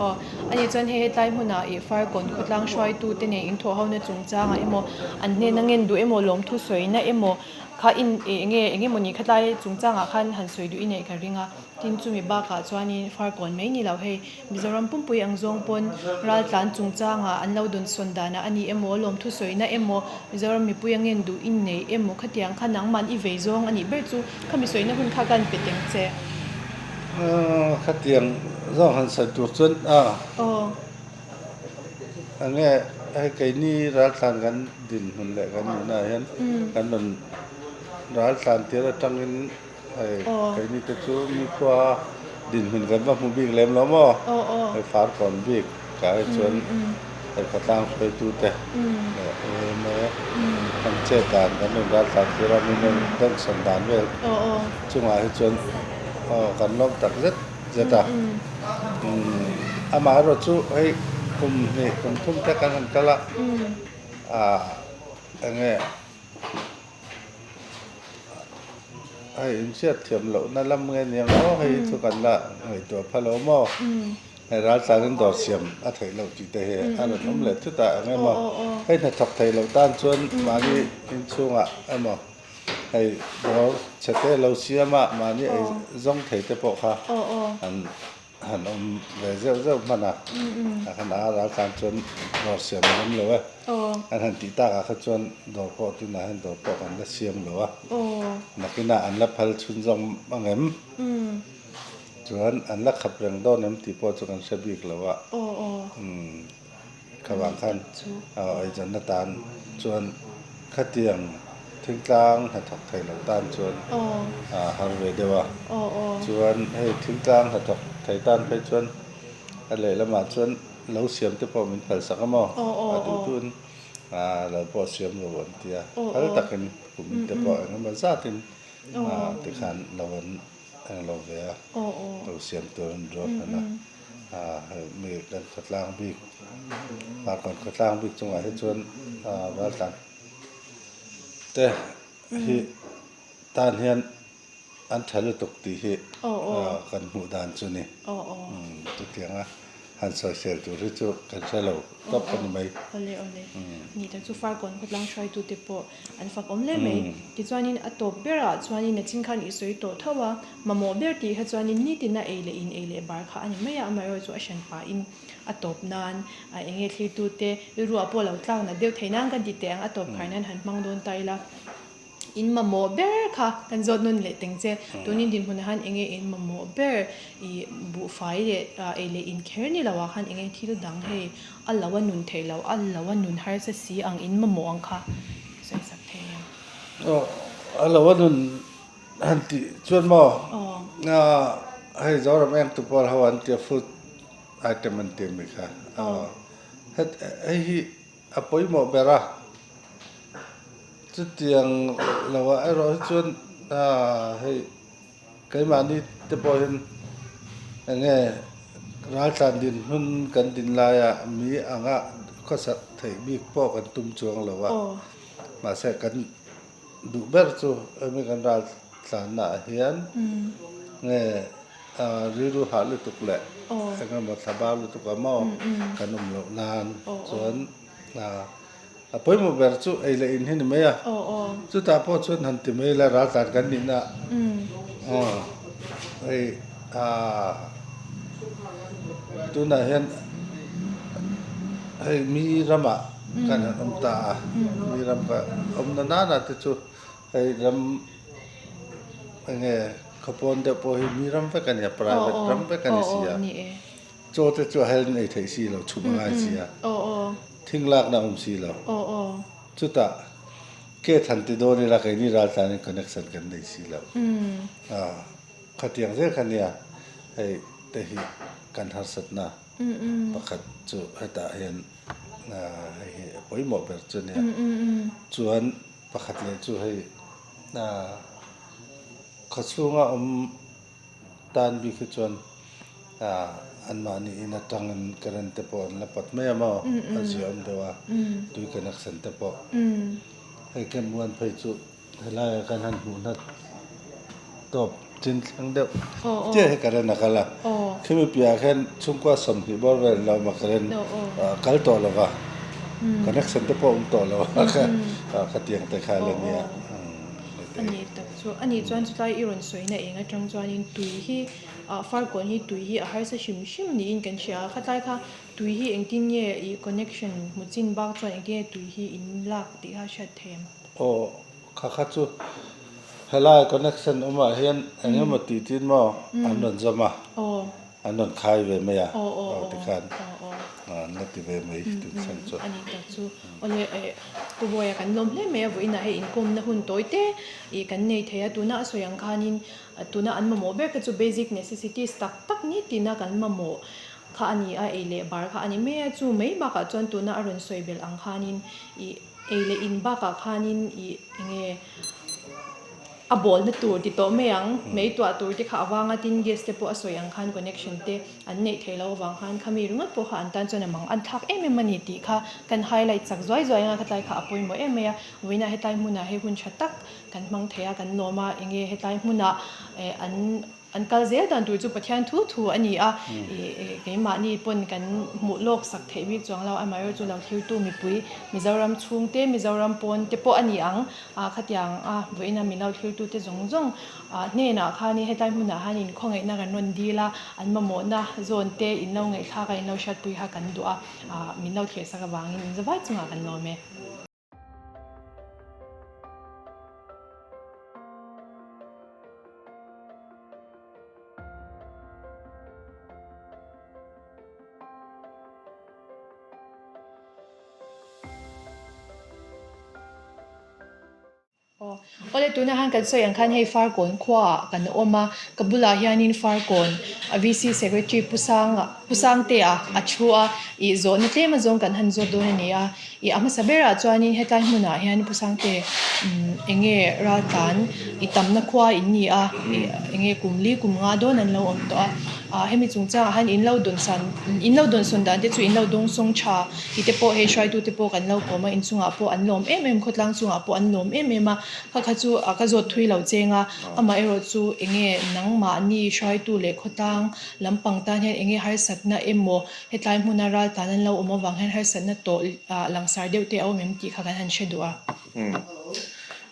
Aw, a nih chuan hei hetlai hmunah i Farkawn khawtlang hruaitu te nen in thawhhona chungchangah emaw, an hnena ngen duh emaw, lawmthu sawina emaw, kha in, e, enge, enge maw ni kha tlai chungchangah khan han sawi duh i neih ka ring a. Tin, chumi bakah chuanin Farkawn mai ni lo hei, Mizoram pumpui ang zawng pawn raltlan chungchangah an lo dawnsawn danah a ni emaw, lawmthu sawina emaw, Mizoram mipui a ngen duh in nei emaw, khatiang kha nangman i vei zawng a nih ber chu, khami sawina hun kha kan pe teng che. A, khatiang zawng han sawi tur chuan, a. Aw. Enge, hei keini raltlan kan dinhmun leh kan nihna hian Mm. kan rawn raltlan tir aṭangin hei Aw. keini te chu mi khua dinhmun kan va hmu bik lem lo maw? Aw, aw. Hei Farkawn bik ka hei chuan Mm, mm. hei khawtlang hruaitu te Mm. leh enge Mm. kan chet dan kan rawn raltlan tir a, min rawn Mm. dawnsawn dan vel Aw, aw. chungah hi chuan, aw, kan lawm tak zet zet a. Mm, mm. Mm, amaherawhchu hei kum hnih, kum thum te kan han kal a. Mm. A, enge, hei inhriat thiam lohna lam nge ni ang aw, hei Mm. chu kan la ngaihtuah pha lo maw? Mm. Hei raltlanin dawr siam a theih loh tih te hi Mm, a rawn mm, awm mm. leh thut a, eng emaw? Aw, aw, aw. Hei hnathawk thei loh tan chuan Mm, mahni mm. in chhungah emaw? Hei, dawr chhe te lo siam a, mahni ei Aw. zawng thei te pawh kha Aw, aw. an, han awm ve zeuh zeuh hman a. Mm, mm. A khan a raltlan chuan dawr siam an awm lo e. Aw. An han tih takah kha chuan dawr pawh tunah hian dawr pawh kan la siam lo a. Aw. Nakina an la phal chhun zawng ang em? Mm. Chuan an la khap reng dawn em tih pawh chu kan hre bik lo a. Aw, aw. Mm. Kha vang khan, Chu. a, ei zanna tan chuan khatiang thingtlang hnathawk thei lo tan chuan, Aw. a, har ve deuh a. Aw, aw. Chuan hei thingtlang hnathawk thei tan phei chuan a lehlamah chuan lo siam te pawh min phalsak a maw? Aw, aw, A duh aw. tuin, a, lo pawh siam lo an ti a. Aw, Hal aw. takin kumin te Mm, pawh mm. engemaw zatin, Aw. a, tikhan lo an eng lo ve a. Aw, aw. Lo siam tur an rawt Mm, hman a. mm. A, mi kan khawtlang bik, Farkawn khawtlang bik chungah hi chuan, a, raltlan te hi Mm. tan hian an ṭha lutuk tih hi, aw, aw, ah, kan hmuh dan chu ni. Aw, aw. Hmm, chutianga han sawisel tur hi chu kan hre lo tawp a ni mai. Aw, le, aw, le. Hmm. Ni ta chu Farkawn khawtlang hruaitute pawh an fakawm hle mai. Hmm. Tichuanin a tawp berah chuanin a chin khan i sawi tawh tho a, mamawh ber tih kha chuanin nitina ei leh in, ei leh bar kha a ni mai a, amaherawhchu a hranpa in a tawp nan, a, eng nge thlirtute rilruah pawh lo tlak nat deuh thei nan kan ti teh ang, a tawp khai nan han hmang dawn ta ila. In mamawh ber kha kan zawt nawn leh teng che. Hmm. Tunin dinhmun a han eng nge in mamawh ber i buhfai leh, a, ei leh in kher ni lo a khan eng nge thil dang hei a lo a nun thei lo, a lo a nun harsa si ang in mamawh ang kha sawisak thei em? Aw, a lo a nun han tih chuan maw? Aw. A, hei Zoram engtu pawl ho an tia, food item an tia mi kha. Aw. Aw. Het, hei hi a pawimawh ber a. Chutiang lo a, erawh hi chuan, a, hei, keimahni te pawh hian eng nge raltlan dinhmun kan din laia mi anga khawsak theih bik pawh kan tum chuang lo a. Aw. Mahse, kan duh ber chu, hemi kan raltlanna ah hian, mm, nge, a, rilru hah lutuk leh, aw, engemaw thlabau lutuk a maw, mm, mm, kan awm loh nan, aw, aw, chuan, a, a pawimawh ber chu ei leh in hi ni mai a. Aw, aw. Chutah pawh chuan han ti mai la, raltlan kan nihna. Mm. Aw. Hei, a, tunah hian hei mi ramah kan han awm ta a. Mm. Mi ram kha awmna nana te chu hei ram, eng nge, khaw pawn deuh pawh hi mi ram vek a nia, private, aw, aw, ram vek a ni si a. Aw, aw, ni e. Chaw te chu a hel nei theih si lo, chhum a ngai si a. Mm, mm. Aw, aw. Thing lakna awm si lo. Aw, aw. Chutah, ke than ti dawn ila keini raltlanin connection kan nei si lo. Mm. A, khatiang zel kha nia, hei te hi kan harsatna, mm, mm, pakhat chu hetah hian, a, hei hi a pawimawh ber chu nia. Mm, mm, mm. Chuan pakhat leh chu hei, a, khaw chhunga awm tan bik hi chuan, a, anmahni in aṭangin current te pawh an la pat mai a maw, mm, mm, a zia awm deuh a, mm, tui connection te pawh. Mm. Hei camp one phei chu helaia kan han hmuhna tawp chin thleng deuh. Aw, aw. Tia hi current a kal a. Aw. Khimi piah khan chhungkua sawmhnih bawr vel lo ma current, aw, aw, a, kal tawh lo va. Mm. Connection te pawh awm tawh lo va. Mm, kha, mm, a, khatiang te kha la nia. Aw, aw. Mm, a ni tak chu. A ni chuan chutlai i rawn sawina eng aṭang chuanin tui hi, a, Farkawn hi tui hi a harsa hrim hrim niin kan hria a. Khatlai kha tui hi engtin nge i connection hmu chin bak chuan engtin nge tui hi in lak tih kha hriat theih em? Aw, kha kha chu helai connection awmah hian, mm, engemaw tih tin maw, mm, an rawn zawm a. Aw. An rawn khai ve mai a. Aw, aw, aw, tikhan, aw, aw, a, an la ti ve mai, mm, tin san, mm, chu. A ni tak chu. Awle, eh, Pu Bawia kan lawm hle mai a, vawiinah hei inkawmna hun tawi te i kan nei thei a, tuna a sawi ang khanin, a, tuna an mamawh ber kha chu basic necessities tak tak ni tina kan mamawh kha a ni a, ei leh bar kha a ni mai a, chu mai bakah chuan tuna a rawn sawi belh ang khanin i ei leh in bakah khanin i eng nge a bawlna tur ti tawh mai ang, hmm, mei tuah tur te kha avanga tin gas te pawh a sawi ang khan connection te an neih theih loh avang khan khami ringawt pawh kha an tan chuan a mang an thlak em em a ni tih kha kan highlight chak zuai zuai anga, khatlai kha a pawimawh em mai a. Vawiinah hetlai hmunah hei hun ṭha tak kan hmang thei a, kan lawm a, eng nge hetlai hmunah, eh, an an kal zel dan tur chu Pathian thu thu a ni a, hmm, i, i, keimahni pawn kan hmuh lawk sak theih bik chuang lo, amaherawhchu lo thlirtu mipui, Mizoram chhung te, Mizoram pawn te pawh a ni ang, a, khatiang a, vawiina min lo thlirtu te zawng zawng, a, hnenah khan i hetlai hmunah khan in khawngaihna kan rawn dil a, an mamawhna zawn te in lo ngaihthlak a, in lo hriatpui kha kan duh a, a, min lo thlir sak avangin in zavai chungah kan lawm e. Aw, awle, tuna han kan sawi ang khan hei Farkawn khuaah kan awm a, ka bulah hianin Farkawn a V C Secretary Pu Sanga, Pu Sangtea a thu a, i zawhna tlema zawng kan han zawt dawn a ni a. I a hmasa berah chuanin hetlai hmunah hian Pu Sangte, um, eng nge raltlan i tamna khua in ni a, i eng nge kum li kum nga dawn an lo awm tawh a, A, hemi chungchang a han in lo dawn san, in lo dawn sawn dan te chu in lo dawngsawng ṭha, i te pawh he hruaitu te pawh kan lo kawm a, in chungah pawh an lawm em em, khawtlang chungah pawh an lawm em em a, kha kha chu, a, ka zawt thui lo cheng a, amaherawhchu enge nangmahni hruaitu le khawtlang lampang tan hian enge harsatna emaw, hetlai hmuna raltlan an lo awm avang hian harsatna tawh, a, langsar deuh te a awm em tih kha kan han hre duh a. Hmm.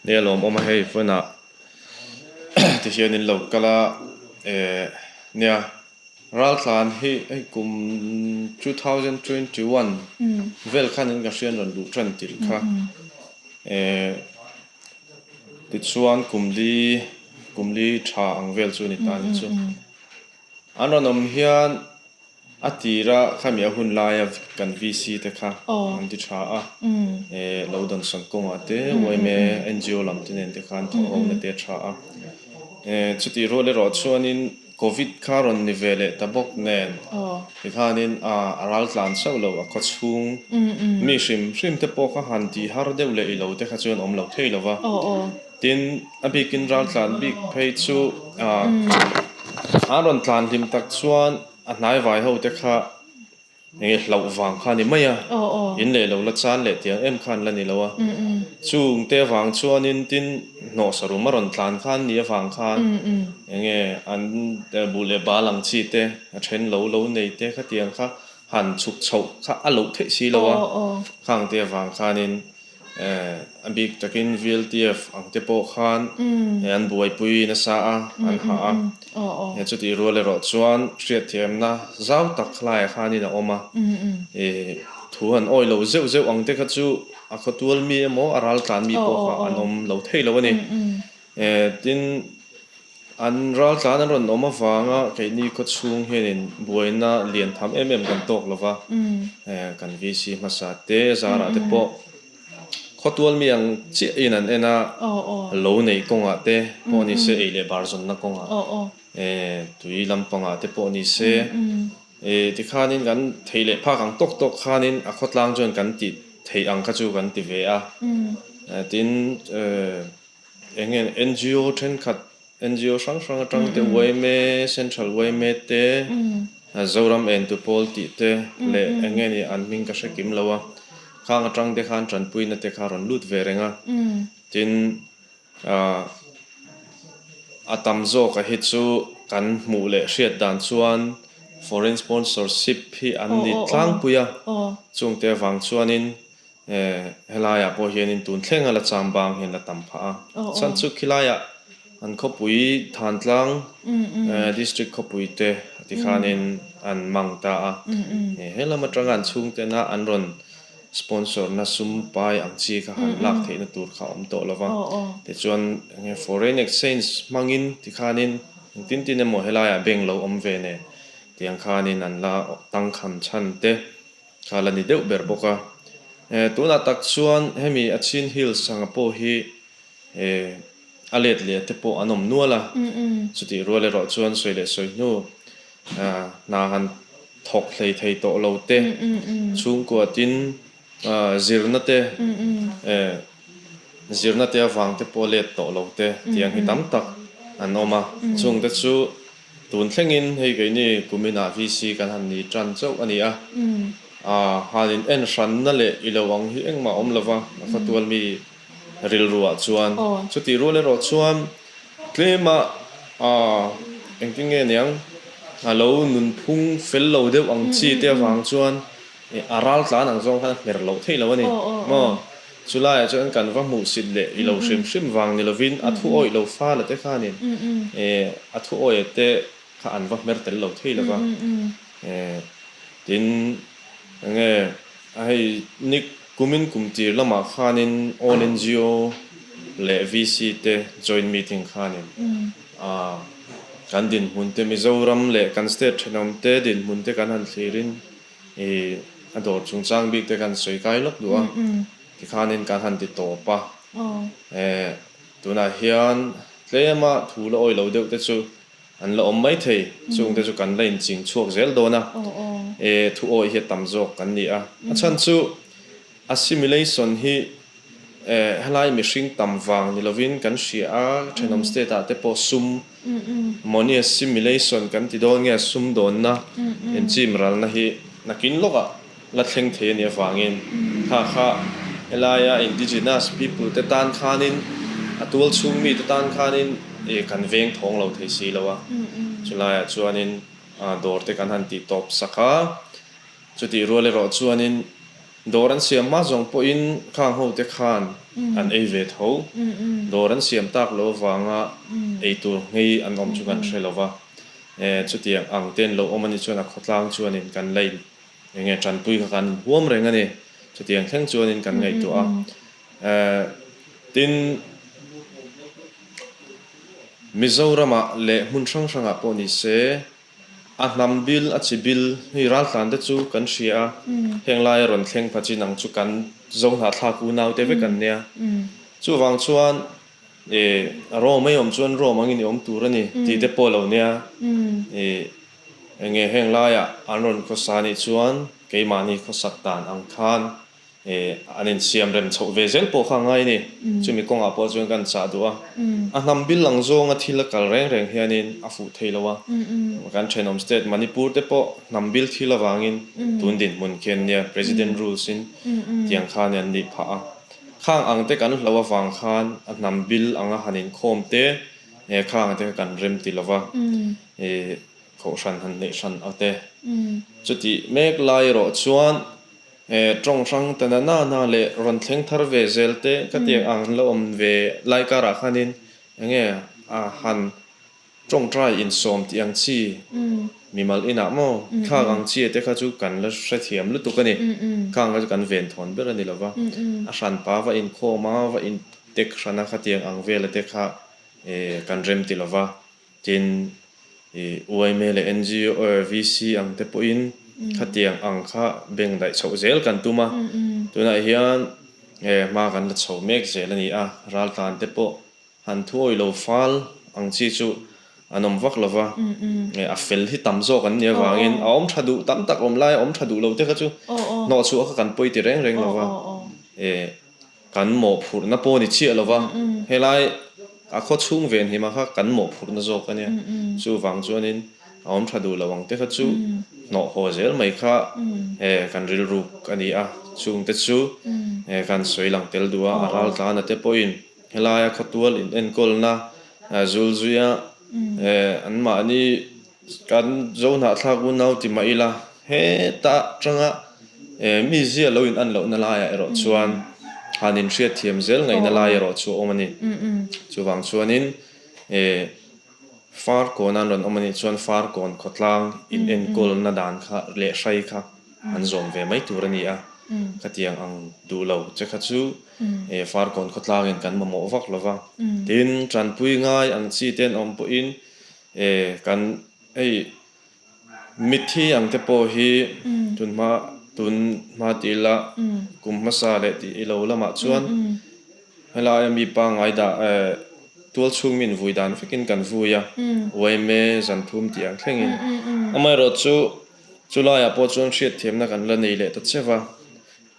Nia lawm awm a hei funa, ti hian in lo kal a, eh, nia, raltlan hi, hei kum two thousand twenty-one vel khan in ka hriat rawn duh ṭan tir kha. Eh, tichuan kum li, kum li ṭha ang vel chu ni ta ni chu. An rawn awm hian a tira khami a hun laia kan V C te kha an ti ṭha a. Eh, lo dawn sawn kawngah te, Y M A N G O lam te nen te khan thawh ho na te ṭha a. Eh, chuti rual erawh chuanin Covid kha rawn ni ve leh ta bawk nen. Tikhanin, a, a raltlan chauh lo a khaw chhung mi hrim hrim te pawh kha han ti har deuh leh ilo te kha chuan awm lo thei lo va. Tin, a bikin raltlan bik phei chu, a, an rawn tlan hlim tak chuan a hnai vai ho te kha enge hlauh vang kha ni mai a. In leh lo la chan leh tiang em khan la ni lo a. Chung te vang chuanin tin hnawhsa rum a rawn tlan khan ni avang khan enge an, eh, bu leh bal ang chi te, a ṭhen lo, lo nei te kha tiang kha han chhuk chhoh kha a lo theih si lo a. Khang te avang khanin, eh, a bik takin V L T F ang te pawh khan, eh, an buaipui nasa a, an ha a. Eh, chuti rual erawh chuan hriatthiamna zau tak khalai khanin a awm a. Eh, thu han awi lo zeuh zeuh ang te kha chu a khawtual mi emaw, a raltlan mi pawh kha an awm lo thei lo a ni. Eh, tin, an raltlan an rawn awm avanga keini khaw chhung hianin buaina lian tham em em kan tawk lo va. Eh, kan V C hmasa te zara te pawh khawtual mi ang chiahin an en a, lo nei kawngah te pawh ni se, ei leh bar zawnna kawngah, eh, tui lampangah te pawh ni se. Eh, tikhanin kan theih leh phak ang tawk tawk khanin a khawtlang chuan kan tih theih ang kha chu kan ti ve a. Eh, tin, eh, eng nge N G O ṭhenkhat, N G O hrang hrang aṭang te, Y M A, Central Y M A te, a, Zoram Entu Pawl tih te, leh eng nge ni an hming ka hre kim lo a. Khang aṭang te khan ṭanpuina te kha rawn lut ve reng a. Tin, a, a tam zawka hi chu kan hmuh leh hriat dan chuan foreign sponsorship hi an ni tlangpui a. Chungte avang chuanin, eh, helaiah pawh hianin tun thlenga la cham bang hian la tam phah a. Chhan chu khilaiah an khawpui Thantlang, eh, district khawpui te, tikhanin an mang ta a. Eh, he lam aṭanga an chhungtena an rawn sponsorna sum pai ang chi kha han lak theihna tur kha awm tawh lo va. Tichuan, enge foreign exchange hmangin tikhanin engtin tin emaw helaiah bank lo awm ve nen, tiang khanin an la tang khan chhan te kha la ni deuh ber bawk a. Eh, tunah tak chuan hemi a Chin Hills anga pawh hi, eh, a let leh te pawh an awm nual a. Chuti rual erawh chuan sawi leh sawi hnu, ah, hna han thawk hlei thei tawh lo te, chhungkua tin, ah, zirna te, eh, zirna te avang te pawh let tawh lo te tiang hi tam tak an awm a. Chungte chu tun thlengin hei keini kuminah V C kan han ni ṭan chauh a ni a. A, han in en hranna leh ilo ang hi engmah awm lo va, a khawtual mi rilruah chuan. Chuti rual erawh chuan tlema, a, engtin nge niang, a lo nunphung fel lo deuh ang chi te avang chuan, e, a raltlan ang zawng khan a hmer lo thei lo a ni. Maw? Chulaiah chuan kan va hmuhsit leh ilo hrim hrim vang ni lovin, a thu awih lo fala te khanin, e, a thu awih te kha an va hmer tel lo thei lo va. E, tin, enge, a hei ni kumin kum tir lamah khanin all N G O leh V C te joint meeting khanin, a, kan dinhmun te Mizoram leh kan state ṭhenawm te dinhmun te kan han thlirin, i, a dawr chungchang bik te kan sawi kai lawk duh a. Tikhanin kan han ti tawp a. E, tunah hian tlema thu la awih lo deuh te chu an la awm mai thei, chungte chu kan la inching chhuak zel dawn a. E, thu awih hi a tam zawk kan ni a. A chhan chu assimilation hi Eh, helai mihring tam vang ni lovin kan hria a, ṭhenawm state-ah te pawh sum, money assimilation kan ti dawn nge, sum dawnna, inchimralna hi nakin lawka la thleng thei a nih avangin, kha kha helaia indigenous people te tan khanin, a tualchhung mi te tan khanin, eh, kan veng thawng lo thei si lo a. Chu laia chuanin, ah, dawr te kan han tih tawp sak a. Chutih rual erawh chuanin dawr an siam hma zawng pawhin khang ho te khan an ei ve tho. Dawr an siam tak lo avanga ei tur ngei an awm chu kan hre lo va. Eh, chutiang ang te an lo awm a ni chuan a khawtlang chuanin kan la in, eng nge, ṭanpui kha kan huam reng a ni. Chutiang thleng chuanin kan ngaihtuah a. Eh, tin, Mizoramah leh hmun hrang hrangah pawh ni se, a hnam bil, a chi bil hi raltlan te chu kan hria a. Heng lai a rawn thleng pha chin ang chu kan Zohnahthlak unau te vek an nia. Chuvang chuan, eh, a rawm ei awm chuan rawm angin i awm tur a ni, tih te pawh lo nia. Eh, eng nge, heng laiah an rawn khawsa a nih chuan keimahni khawsak dan ang khan, eh, an insiam rem chhoh ve zel pawh kha ngai ni. Chumi kawngah pawh chuan kan chah duh a. A hnam bil ang zawnga thil a kal reng reng hianin a fuh thei lo a. Kan ṭhenawm state Manipur te pawh hnam bil thil avangin tun dinhmun khi an nia, President Rules-in tiang khan an nih phah a. Khang ang te kan hlau avang khan a hnam bil anga han inkhawm te, eh, khang te kan rem ti lo va. Eh, kohhran han neih hran a te. Chutih mek lai erawh chuan, eh, ṭawng hrang te na na na leh rawn thleng thar ve zel te khatiang ang la awm ve lai karah khanin, eng nge, a han ṭawngṭai insawm tih ang chi, mimal inah maw, khang ang chi te kha chu kan la hrethiam lutuk a ni. Khang kha chu kan ven thawn ber a ni lo va. A hran pa va inkhawm a, va intek hran a khatiang ang vel a te kha, eh, kan rem ti lo va. Tin, eh, Y M A leh N G O, eh, V C ang te pawhin khatiang ang kha beng daih chhoh zel kan tum a. Tunah hian, eh, hma kan la chho mek zel a ni a, raltlan te pawh han thu awih lo fal ang chi chu an awm vak lo va. Eh, a fel hi tam zawk an nih avangin, a awm ṭha duh tam tak awm lai, a awm ṭha duh lo te kha chu hnawh chhuah kha kan pawi ti reng reng lo va. Eh, kan mawhphurhna pawh ni chiah lo va. Helai a khaw chhung ven hima kha kan mawhphurhna zawk a nia. Chuvang chuanin a awm ṭha duh lo ang te kha chu hnawh haw zel mai kha, eh, kan rilruk a ni a. Chungte chu, eh, kan sawi lang tel duh a, a raltlan a te pawhin helaia khawtual inenkawlna, eh, zulzuia, eh, anmahni kan Zohnahthlak unau ti mah ila, heta ṭanga, eh, mizia lo in an lohna laiah erawh chuan han inhriatthiam zel ngaihna lai erawh chu a awm a ni. Chuvang chuanin, eh, far kawn an rawn awm a nih chuan far kawn khawtlang inenkawlna dan kha leh hrai kha an zawm ve mai tur a ni a. Khatiang ang duh lo che kha chu, eh, far kawn khawtlangin kan mamawh vak lo va. Tin, ṭanpui ngai ang chi te an awm pawhin, eh, kan, hei, mithi ang te pawh hi tun hma, tun hma ti ila, kum hmasa leh ti i lo lamah chuan helaia mi pangngai dah, eh, tualchhung min vui dan vekin kan vui a. Y M A zanthum tih ang thlengin. Amaherawhchu, chu laiah pawh chuan hriatthiamna kan la nei leh ta che va.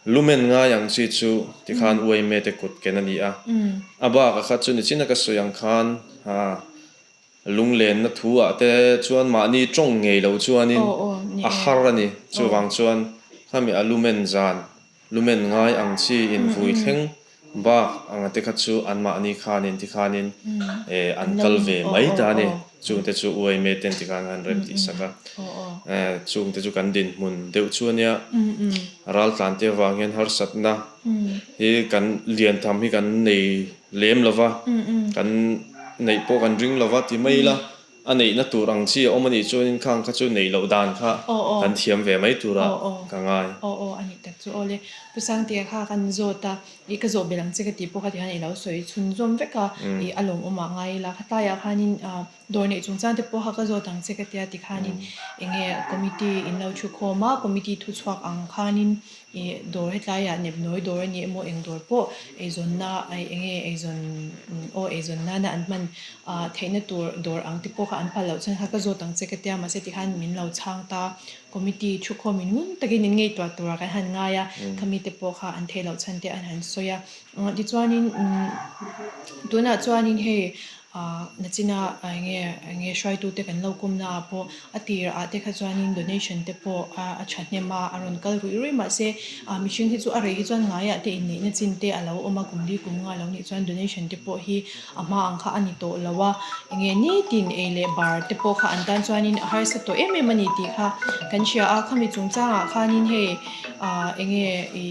Lumen ngai ang chi chu tikhan Y M A te kut ken a ni a. A bakah kha chu nichina ka sawi ang khan, ha, lunglenna thu ah te chuan mahni ṭawng ngei lo chuanin a har a ni. Chuvang chuan khami a lumen zan, lumen ngai ang chi in vui thleng bak ang te kha chu anmahni khanin tikhanin, eh, an kal ve mai ta a ni. Chungte chu Y M A ten tikhan an rem tih sak a. Eh, chungte chu kan dinhmun deuh chu a nia. Raltlan te avang hian harsatna hi kan lian tham hi kan nei lem lo va. Kan neih pawh kan ring lo va ti mai ila. A neihna tur ang chi a awm a nih chuanin khang kha chu neih loh dan kha kan thiam ve mai tura ka ngai. Aw, aw, a nih tak chu. Aw le, Pu Sangtea kha kan zawt a, i ka zawh ber ang che ka tih pawh kha tikhan i lo sawi chhunzawm vek a, i a lawmawmah ngai ila. Kha tlaiah khanin, a, dawr neih chungchang te pawh kha ka zawt ang che ka tia tikhanin, eng nge committee in lo thu khawm a, committee thuchhuak ang khanin, i dawr, hetlaia nep nawi dawr a ni emaw, eng dawr pawh eizawnna, ei eng nge eizawn, mm, aw, eizawnna an hman, a, theihna tur dawr ang te pawh kha an phal loh chhan kha ka zawt ang che ka tia, mahse, ti khan min lo chhang ta, committee thu khawm in ngun takin in ngaihtuah tura kan han ngai a, Mm. khami te pawh kha an thei loh chhan te an han sawi a. A, tichuanin, mm, tunah chuanin hei, a, nachina, a, eng nge, eng nge hruaitute kan lo kumna a pawh a tir a te kha chuanin donation te pawh a, a ṭha hnem a, a rawn kal ruih ruih, mahse, a, mihring hi chu a rei hi chuan ngaiah te inneihna chin te a lo awm a, kum li kum nga lo nih chuan donation te pawh hi a hma ang kha a ni tawh lo a, eng nge ni tin ei leh bar te pawh kha an tan chuanin a harsa tawh em em a ni tih kha kan hria a, khami chungchangah khanin hei, a, eng nge i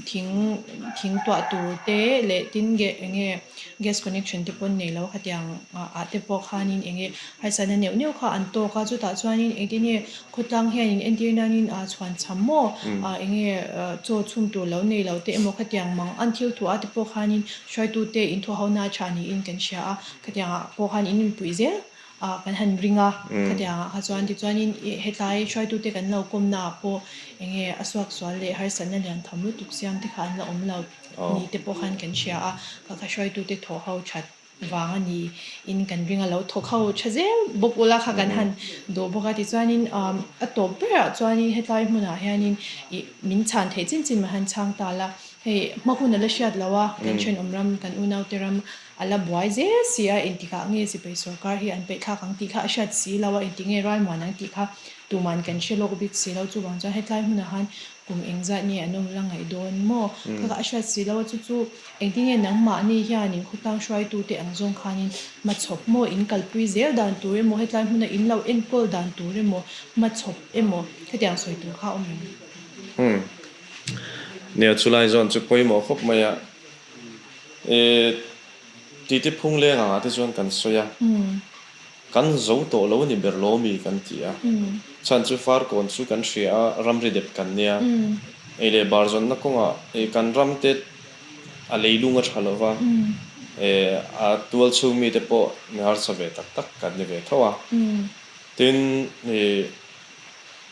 thing, thing tuah tur te leh tin ge, eng nge gas connection te pawn nei lo khatiang, a, a te pawh khanin eng nge harsatna neuh neuh kha an tawk a, chutah chuanin engtin nge khawtlang hianin entir nanin, a, chhuan chham maw, Mm. a, eng nge, a, chaw chhum tur lo nei lo te emaw khatiang mang an thil thu a te pawh khanin hruaitute inthawhona ṭha niin kan hria a, khatiangah pawh khan in inpuih zel, a, kan han ring a, Mm. khatiangah kha chuan, tichuanin i hetlai hruaitute kan lo kumna pawh eng nge a suaksual leh harsatna lian tham lutuk siam te kha an la awm lo Aw. ni te pawh khan kan hria a, kha kha hruaitute thawh ho ṭhat vang a niin kan ring a, lo thawk ho ṭha zel bawk ula kha kan Mm. han duh bawk a, tichuanin, um, a tawp berah chuanin hetlai hmunah hianin i min chhan theih chin chin min han chhang ta la, hei, hma hun a la hriat lo a, kan Mm. ṭhenawm ram, kan unaute ram a la buai zel si a, engtikah nge sipai sorkar hi an peihthlak ang tih kha a hriat si lo a, engtik nge ral muan ang tih kha tuman kan hre lawk bik si lo, chuvang chuan hetlai hmunah han kum engzat nge an awm la ngaih dawn maw? Mm. Kha kha a hriat si lo a, chu chu engtin nge nangmahni hianin khawtlang hruaitute ang zawng khanin hmachhawp maw, in kalpui zel dan tur emaw, hetlai hmuna in lo enkawl dan tur emaw, hmachhawp emaw, khatiang sawi tur kha awm em? Hmm. Nia, chu lai zawn chu pawimawh khawp mai a. E, titi phung leng anga te chuan kan sawi a. Hmm. Kan zo tawh lo ni ber lo mi kan ti a. Hmm. Chhan chu Farkawn chu kan hria a, ramri dep kan nia. Hmm. Ei le bar zawnna kawngah, e, kan ram te a leilung a ṭha lo va. Hmm. E, a tual chhung mi te pawh mi harsa ve tak tak kan ni ve tho a. Hmm. Tin, e,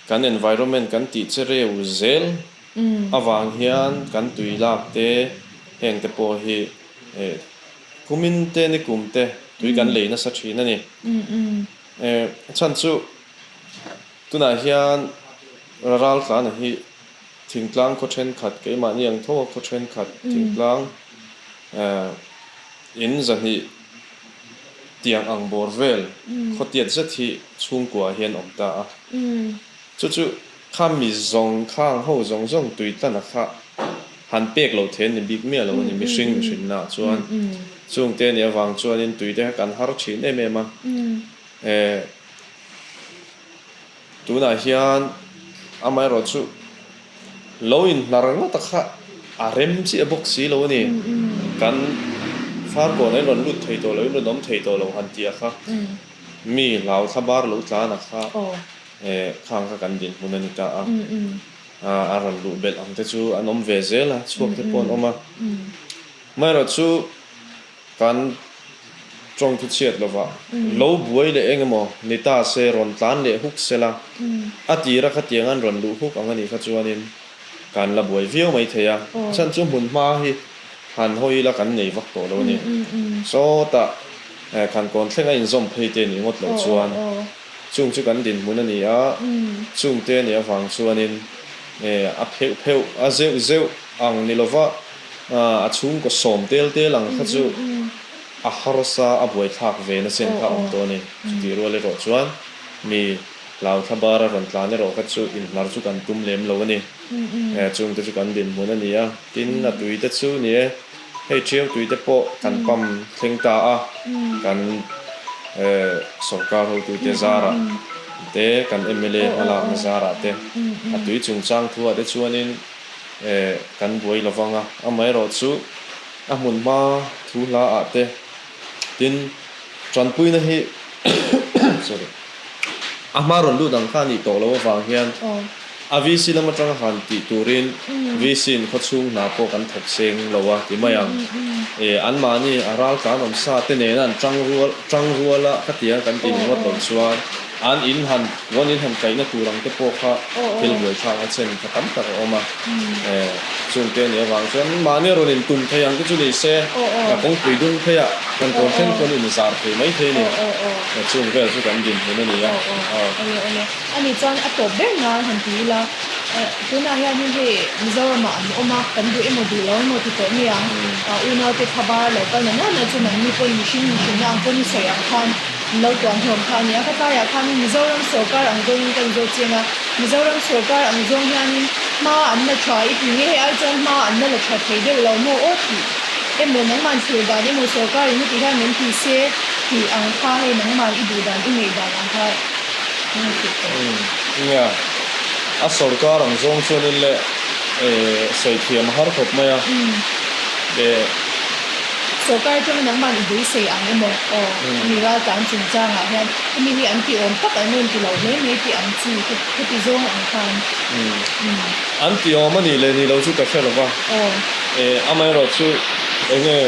kan environment kan tih che reu zel Mm. avang hian kan tui lak te heng te pawh hi, eh, kumin te nikum te tui kan Mm. lei nasa ṭhin a ni. Mm, mm. Eh, chhan chu tunah hian Raltlan a hi thingtlang khaw ṭhenkhat, keimahni ang tho khaw ṭhenkhat Mm. thingtlang, eh, in zahnih tiang ang bawr vel Mm. khawtiat zet hi chhungkua hian awm ta a. Mm. Chu chu khami zawng khang ho zawng zawng tui tlan a kha han pek lo thei ni bik miah lo ni, Mm, mi mm, hring mi mm. hrinna chuan. Mm, mm. Chungte ni avang chuanin tui te kan har ṭhin em em a. Mm. Eh, Tunah hian amaherawhchu lo inhnar ngawt a kha a rem chiah bawk si lo a ni. Mm, mm. Kan Farkawn in rawn lut thei tawh lo, in rawn awm thei tawh lo han tih a kha. Mm. Mi hlau thlabar lo tlan a kha. Oh. Eh, khang kha kan dinhmun a ni ta a. Mm, mm. A, a rawn luh belh ang te chu an awm ve zel a, chhuak te Mm, pawh an mm. awm a. Mm. Amaherawhchu kan ṭawng thu chhiat lova. Mm. Lo buai leh eng emaw ni ta se, rawn tlan leh huk sela. Mm. A tira khatiang an rawn luh huk ang a nih kha chuanin kan la buai viau mai thei a. Oh. Chhan chu hmun hma hi han hawi ila kan nei vak tawh lo a ni. Mm, mm, mm. Sawtah, eh, khan kawn thlenga inzawm phei te ni ngawt lo Oh, chuan. Oh, oh. Chung chu kan dinhmun a ni a. Mm. Chungte ni avang chuanin, eh, a pheuh pheuh, a zeuh zeuh ang ni lova, ah, a chhungkaw sawm tel tel ang kha chu Mm, mm, mm. a harsa a buaithlak ve na chen kha Oh, awm oh. tawh a ni. Mm. Chutih rual erawh chuan mi hlau thlabar a rawn tlan erawh kha chu inhnar chu kan tum lem lo a ni. Mm, mm. Eh, chungte chu kan dinhmun a ni a. Tin, a Mm. tui te chu ni e. Hei, ṭhiau tui te pawh kan Mm. pump thleng ta a, Mm. kan, eh, sorkar hotute Mm, zara mm, mm. te, kan M L A Oh, oh, hmalakna oh. zara te. Mm, mm. A tui chungchang thu ah te chuanin, eh, kan buai lo vang a. Amaherawhchu, a hmun hma thu hla ah te. Tin, ṭanpuina hi, sorry. A hma rawn lut ang kha a nih tawh lo avang hian, Oh. a V C lam aṭanga han tih turin, Mm. V C in khawchhung hna pawh kan thawk seng lo a, ti mai ang. Mm, mm, mm. E, anmahni a raltlan awm sa te nena an ṭangrual, ṭangrual a, khatiang kan tih Oh, ngawt lo oh. chuan, an in han, rawn in han kaina tur ang te pawh kha, aw, aw, thil buai ṭha a chen kha tam tak a awm a. Hmm. Eh, chuong te ni avang chuan mahni rawn intum thei ang te chu ni se, aw, aw, a kawngpui dung phei a, kan tawn, aw, ṭhen aw, chuan inzar thei mai thei ni. Aw, aw, aw. Eh, chuong vel chu kan dinhmun a ni a. Aw, aw. Aw. A ni, a ni. A ni chuan a tawp ber nan han ti ila. Eh, tunah hian hei Mizoramah an awm a, kan duh emaw duh lo emaw ti tawh ni ang. Hmm. Ah, unaute khabar lo kalna nanah chuan an mi pawn mihring, mihringna ang pawn i sawi ang khan, lo tuam hlawm kha a ni a. Kha tlaiah khan Mizoram sawrkar ang zawngin kan zawt chiang a, Mizoram sawrkar ang zawng hianin hma an la ṭha i ti nge, hei ai chuan hma an la ṭha thei deuh lo maw aw tih emaw, nangman thil dan emaw sawrkarin i ti hian min ti se tih ang kha, hei nangman i duh dan i ngaih dan ang kha. Hmm, nia. A sawrkar ang zawng chuanin le, eh, sawi thiam a har khawp mai a. Hmm. Eh. Sawrkar aṭanga nangman i beisei ang emaw. Aw, hmm, mi raltlan chungchangah hian, hemi hi an ti awm tak an rawn ti lo hle mai tih ang chi, heti zawng ang khan. Hmm. Hmm. An ti awm a nih leh ni lo chu ka hre lo va. Aw. Eh, amaherawhchu, eng nge,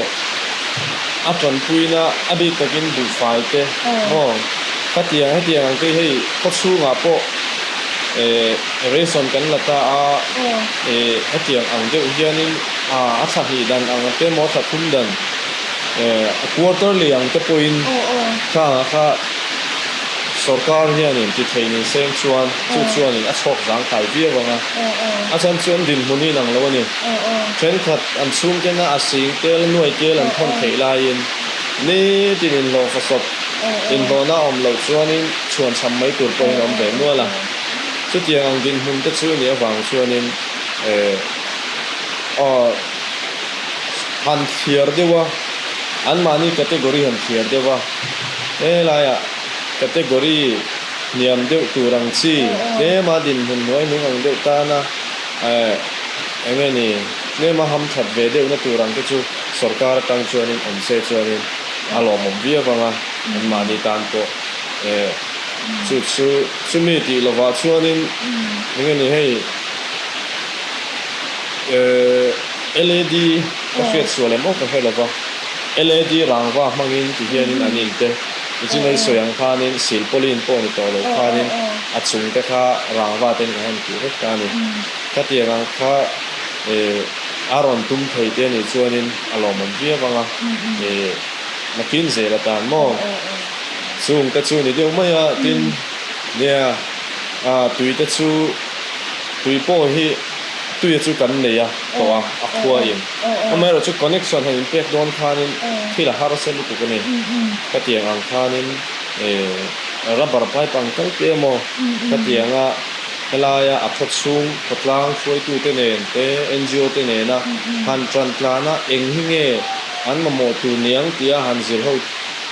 a ṭanpuina a bik takin buhfai te, aw, maw? Khatiang, hetiang ang te hei, khaw chhungah pawh, eh, ration kan la ta a, aw, eh, hetiang ang deuh hianin, a, a thla hnih dan ang te maw, thla thum dan, eh, a quarterly ang te pawhin, aw, aw, khang a kha, sawrkar hianin ti thei ni seng chuan, chu, aw, chuanin a chhawk zang khai viau ang a. Aw, aw. A chhan chuan dinhmun hi inang lo a ni. Aw, aw. Ṭhenkhat an chhung kena a sing tel, nuai tel an, aw, thawn, aw, theih laiin, nitin inhlawh fawsawp, aw, aw, inhlawhna awm lo chuanin chhuanchham mai tur pawhin a awm ve nual a. Aw, aw. Chutiang ang dinhmun te chu ni avang chuanin, eh, aw, han thliar deuh a, anmahni category han thliar deuh a. He laia category hniam deuh tur ang chi, aw, aw, tlema dinhmun hnuai hnung ang deuh tana, eh, eng nge ni, tlema hamṭhat ve deuhna tur ang te chu sawrkar aṭang chuanin awm se chuanin a lawmawm viau ang a, mm, anmahni tan pawh. Eh, mm, chu, chu, chumi tih lovah chuanin, mm, eng nge ni hei, eh, L A D ka, aw, hriat sual em aw ka hre lo va. L A D rangva hmangin ti hianin, mm, an in te. Ichimai, aw, sawi ang khanin silpauline pawh ni tawh lo, aw, khanin, aw, aw, a chung te kha rangva ten ka han tih vek ta a ni. Mm. Khatiang ang kha, eh, a rawn tum thei te a nih chuanin a lawmawm viau ang a. Mm, mm. Eh, nakin zel atan maw? Aw, aw, aw. Chung te chu ni deuh mai a, tin, mm, nia, a, tui te chu, tui pawh hi tuia chu kan nei a, tawh a, aw, a khua, aw, in. Aw, aw. Amaherawhchu connection han inpek dawn khanin, aw, thil a harsa lutuk a ni. Mm, mm. Khatiang ang khanin, eh, rubber pipe ang kal te emaw, mm, mm, khatianga, helaia a khawchhung, khawtlang hruaitute nen te, N G O te nena, mm, mm, han ṭan tlana eng hi nge an mamawh tur ni ang tia han zir ho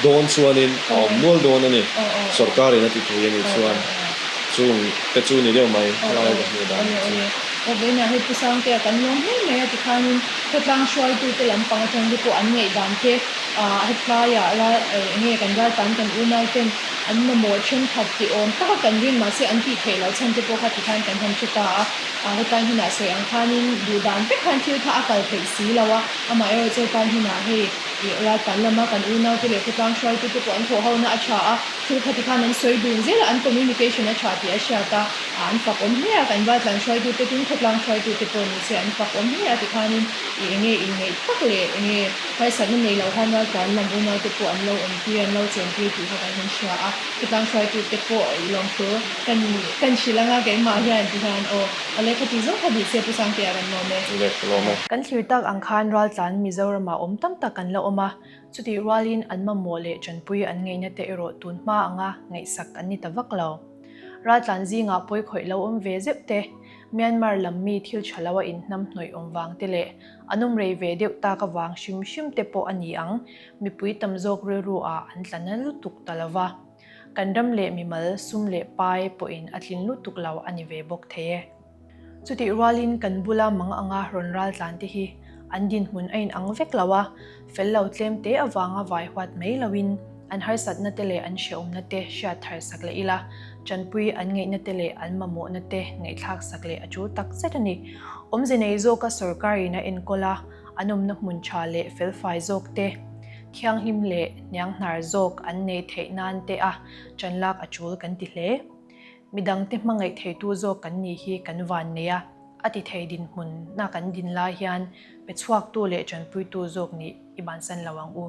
dawn chuanin a awm, aw, nual dawn a ni. Aw, aw. Sawrkarin a ti thei a nih, aw, chuan. Aw, aw. Chung te chu ni deuh mai, aw, helai, aw, ka hmu dan, aw, ni, aw, chu, ni. Aw, vawiinah hei Pu Sangtea kan lawm hle mai a, tikhanin khawtlang hruaitute lampang aṭang te pawh an ngaihdan te, ah, hetlaiah la, eh, eng nge kan raltlan kan unau ten an mamawh ṭhenkhat ti awm taka kan ring, mahse, an tih theih loh chhan te pawh kha tikhan kan han hre ta a. Ah, hetlai hmunah sawi ang khanin duh dan vek khan thil kha a kal theih si lo a, amaherawhchu hetlai hmunah hei, i, raltlan lama kan unaute leh khawtlang hruaitute pawh an thawhhona a ṭha a, thil kha tikhan an sawi dun zel a, an communication a ṭha tih a hriat a, a, an fak awm hle a, kan raltlan hruaitute tin khawtlang hruaitute pawh ni se an fak awm hle a, tikhanin i eng nge inngaih tak leh eng nge harsatna nei lo khan raltlan lam unaute pawh an lo awm tir, an lo chen tir tih kha kan han hria a, khawtlang hruaitute pawh i lawm tur kan, kan hrilh anga keimah hian tikhan, aw, a le khati zawng kha ni se Pu Sangtea kan lawm e. Le, lawm e. Kan thlir tak ang khan raltlan Mizorama awm tam tak kan la awm a, chutih rualin an mamawh leh ṭanpui an ngaihna te erawh tun hma anga ngaihsak an ni ta vak lo. Raltlan zingah pawi khawih lo awm ve zeuh te, Myanmar lam mi thil ṭha loa inhnamhnawih awm vang te leh an awm rei ve deuh tak avang hrim hrim te pawh a ni ang, mipui tam zawk rilruah an tla na lutuk ta lo va. Kan ram leh mimal sum leh pai pawhin a tlin lutuk lo a ni ve bawk thei e. Chutih rualin kan bula mang anga rawn raltlan te hi an dinhmun a inang vek lo a, fel lo tlem te avanga vaihuat mai loin an harsatna te leh an hrehawmna te hriat thar sak leh ila, ṭanpui an ngaihna te leh an mamawhna te ngaihthlak sak leh a ṭul tak zet a ni. Awmze nei zawka sawrkarin a enkawl a, an awmna hmun ṭha leh felfai zawk te, Thianghlim le nianghnâr zawk an nei theih nan te a ṭanlak a ṭul kan ti hle. Midangte hmangaih theitu zawk kan ni hi kan vân nei a, a ti thei dinhmuna kan din lai hian pe chhuaktu le ṭanpuitu zawk nih i bansan lo ang u.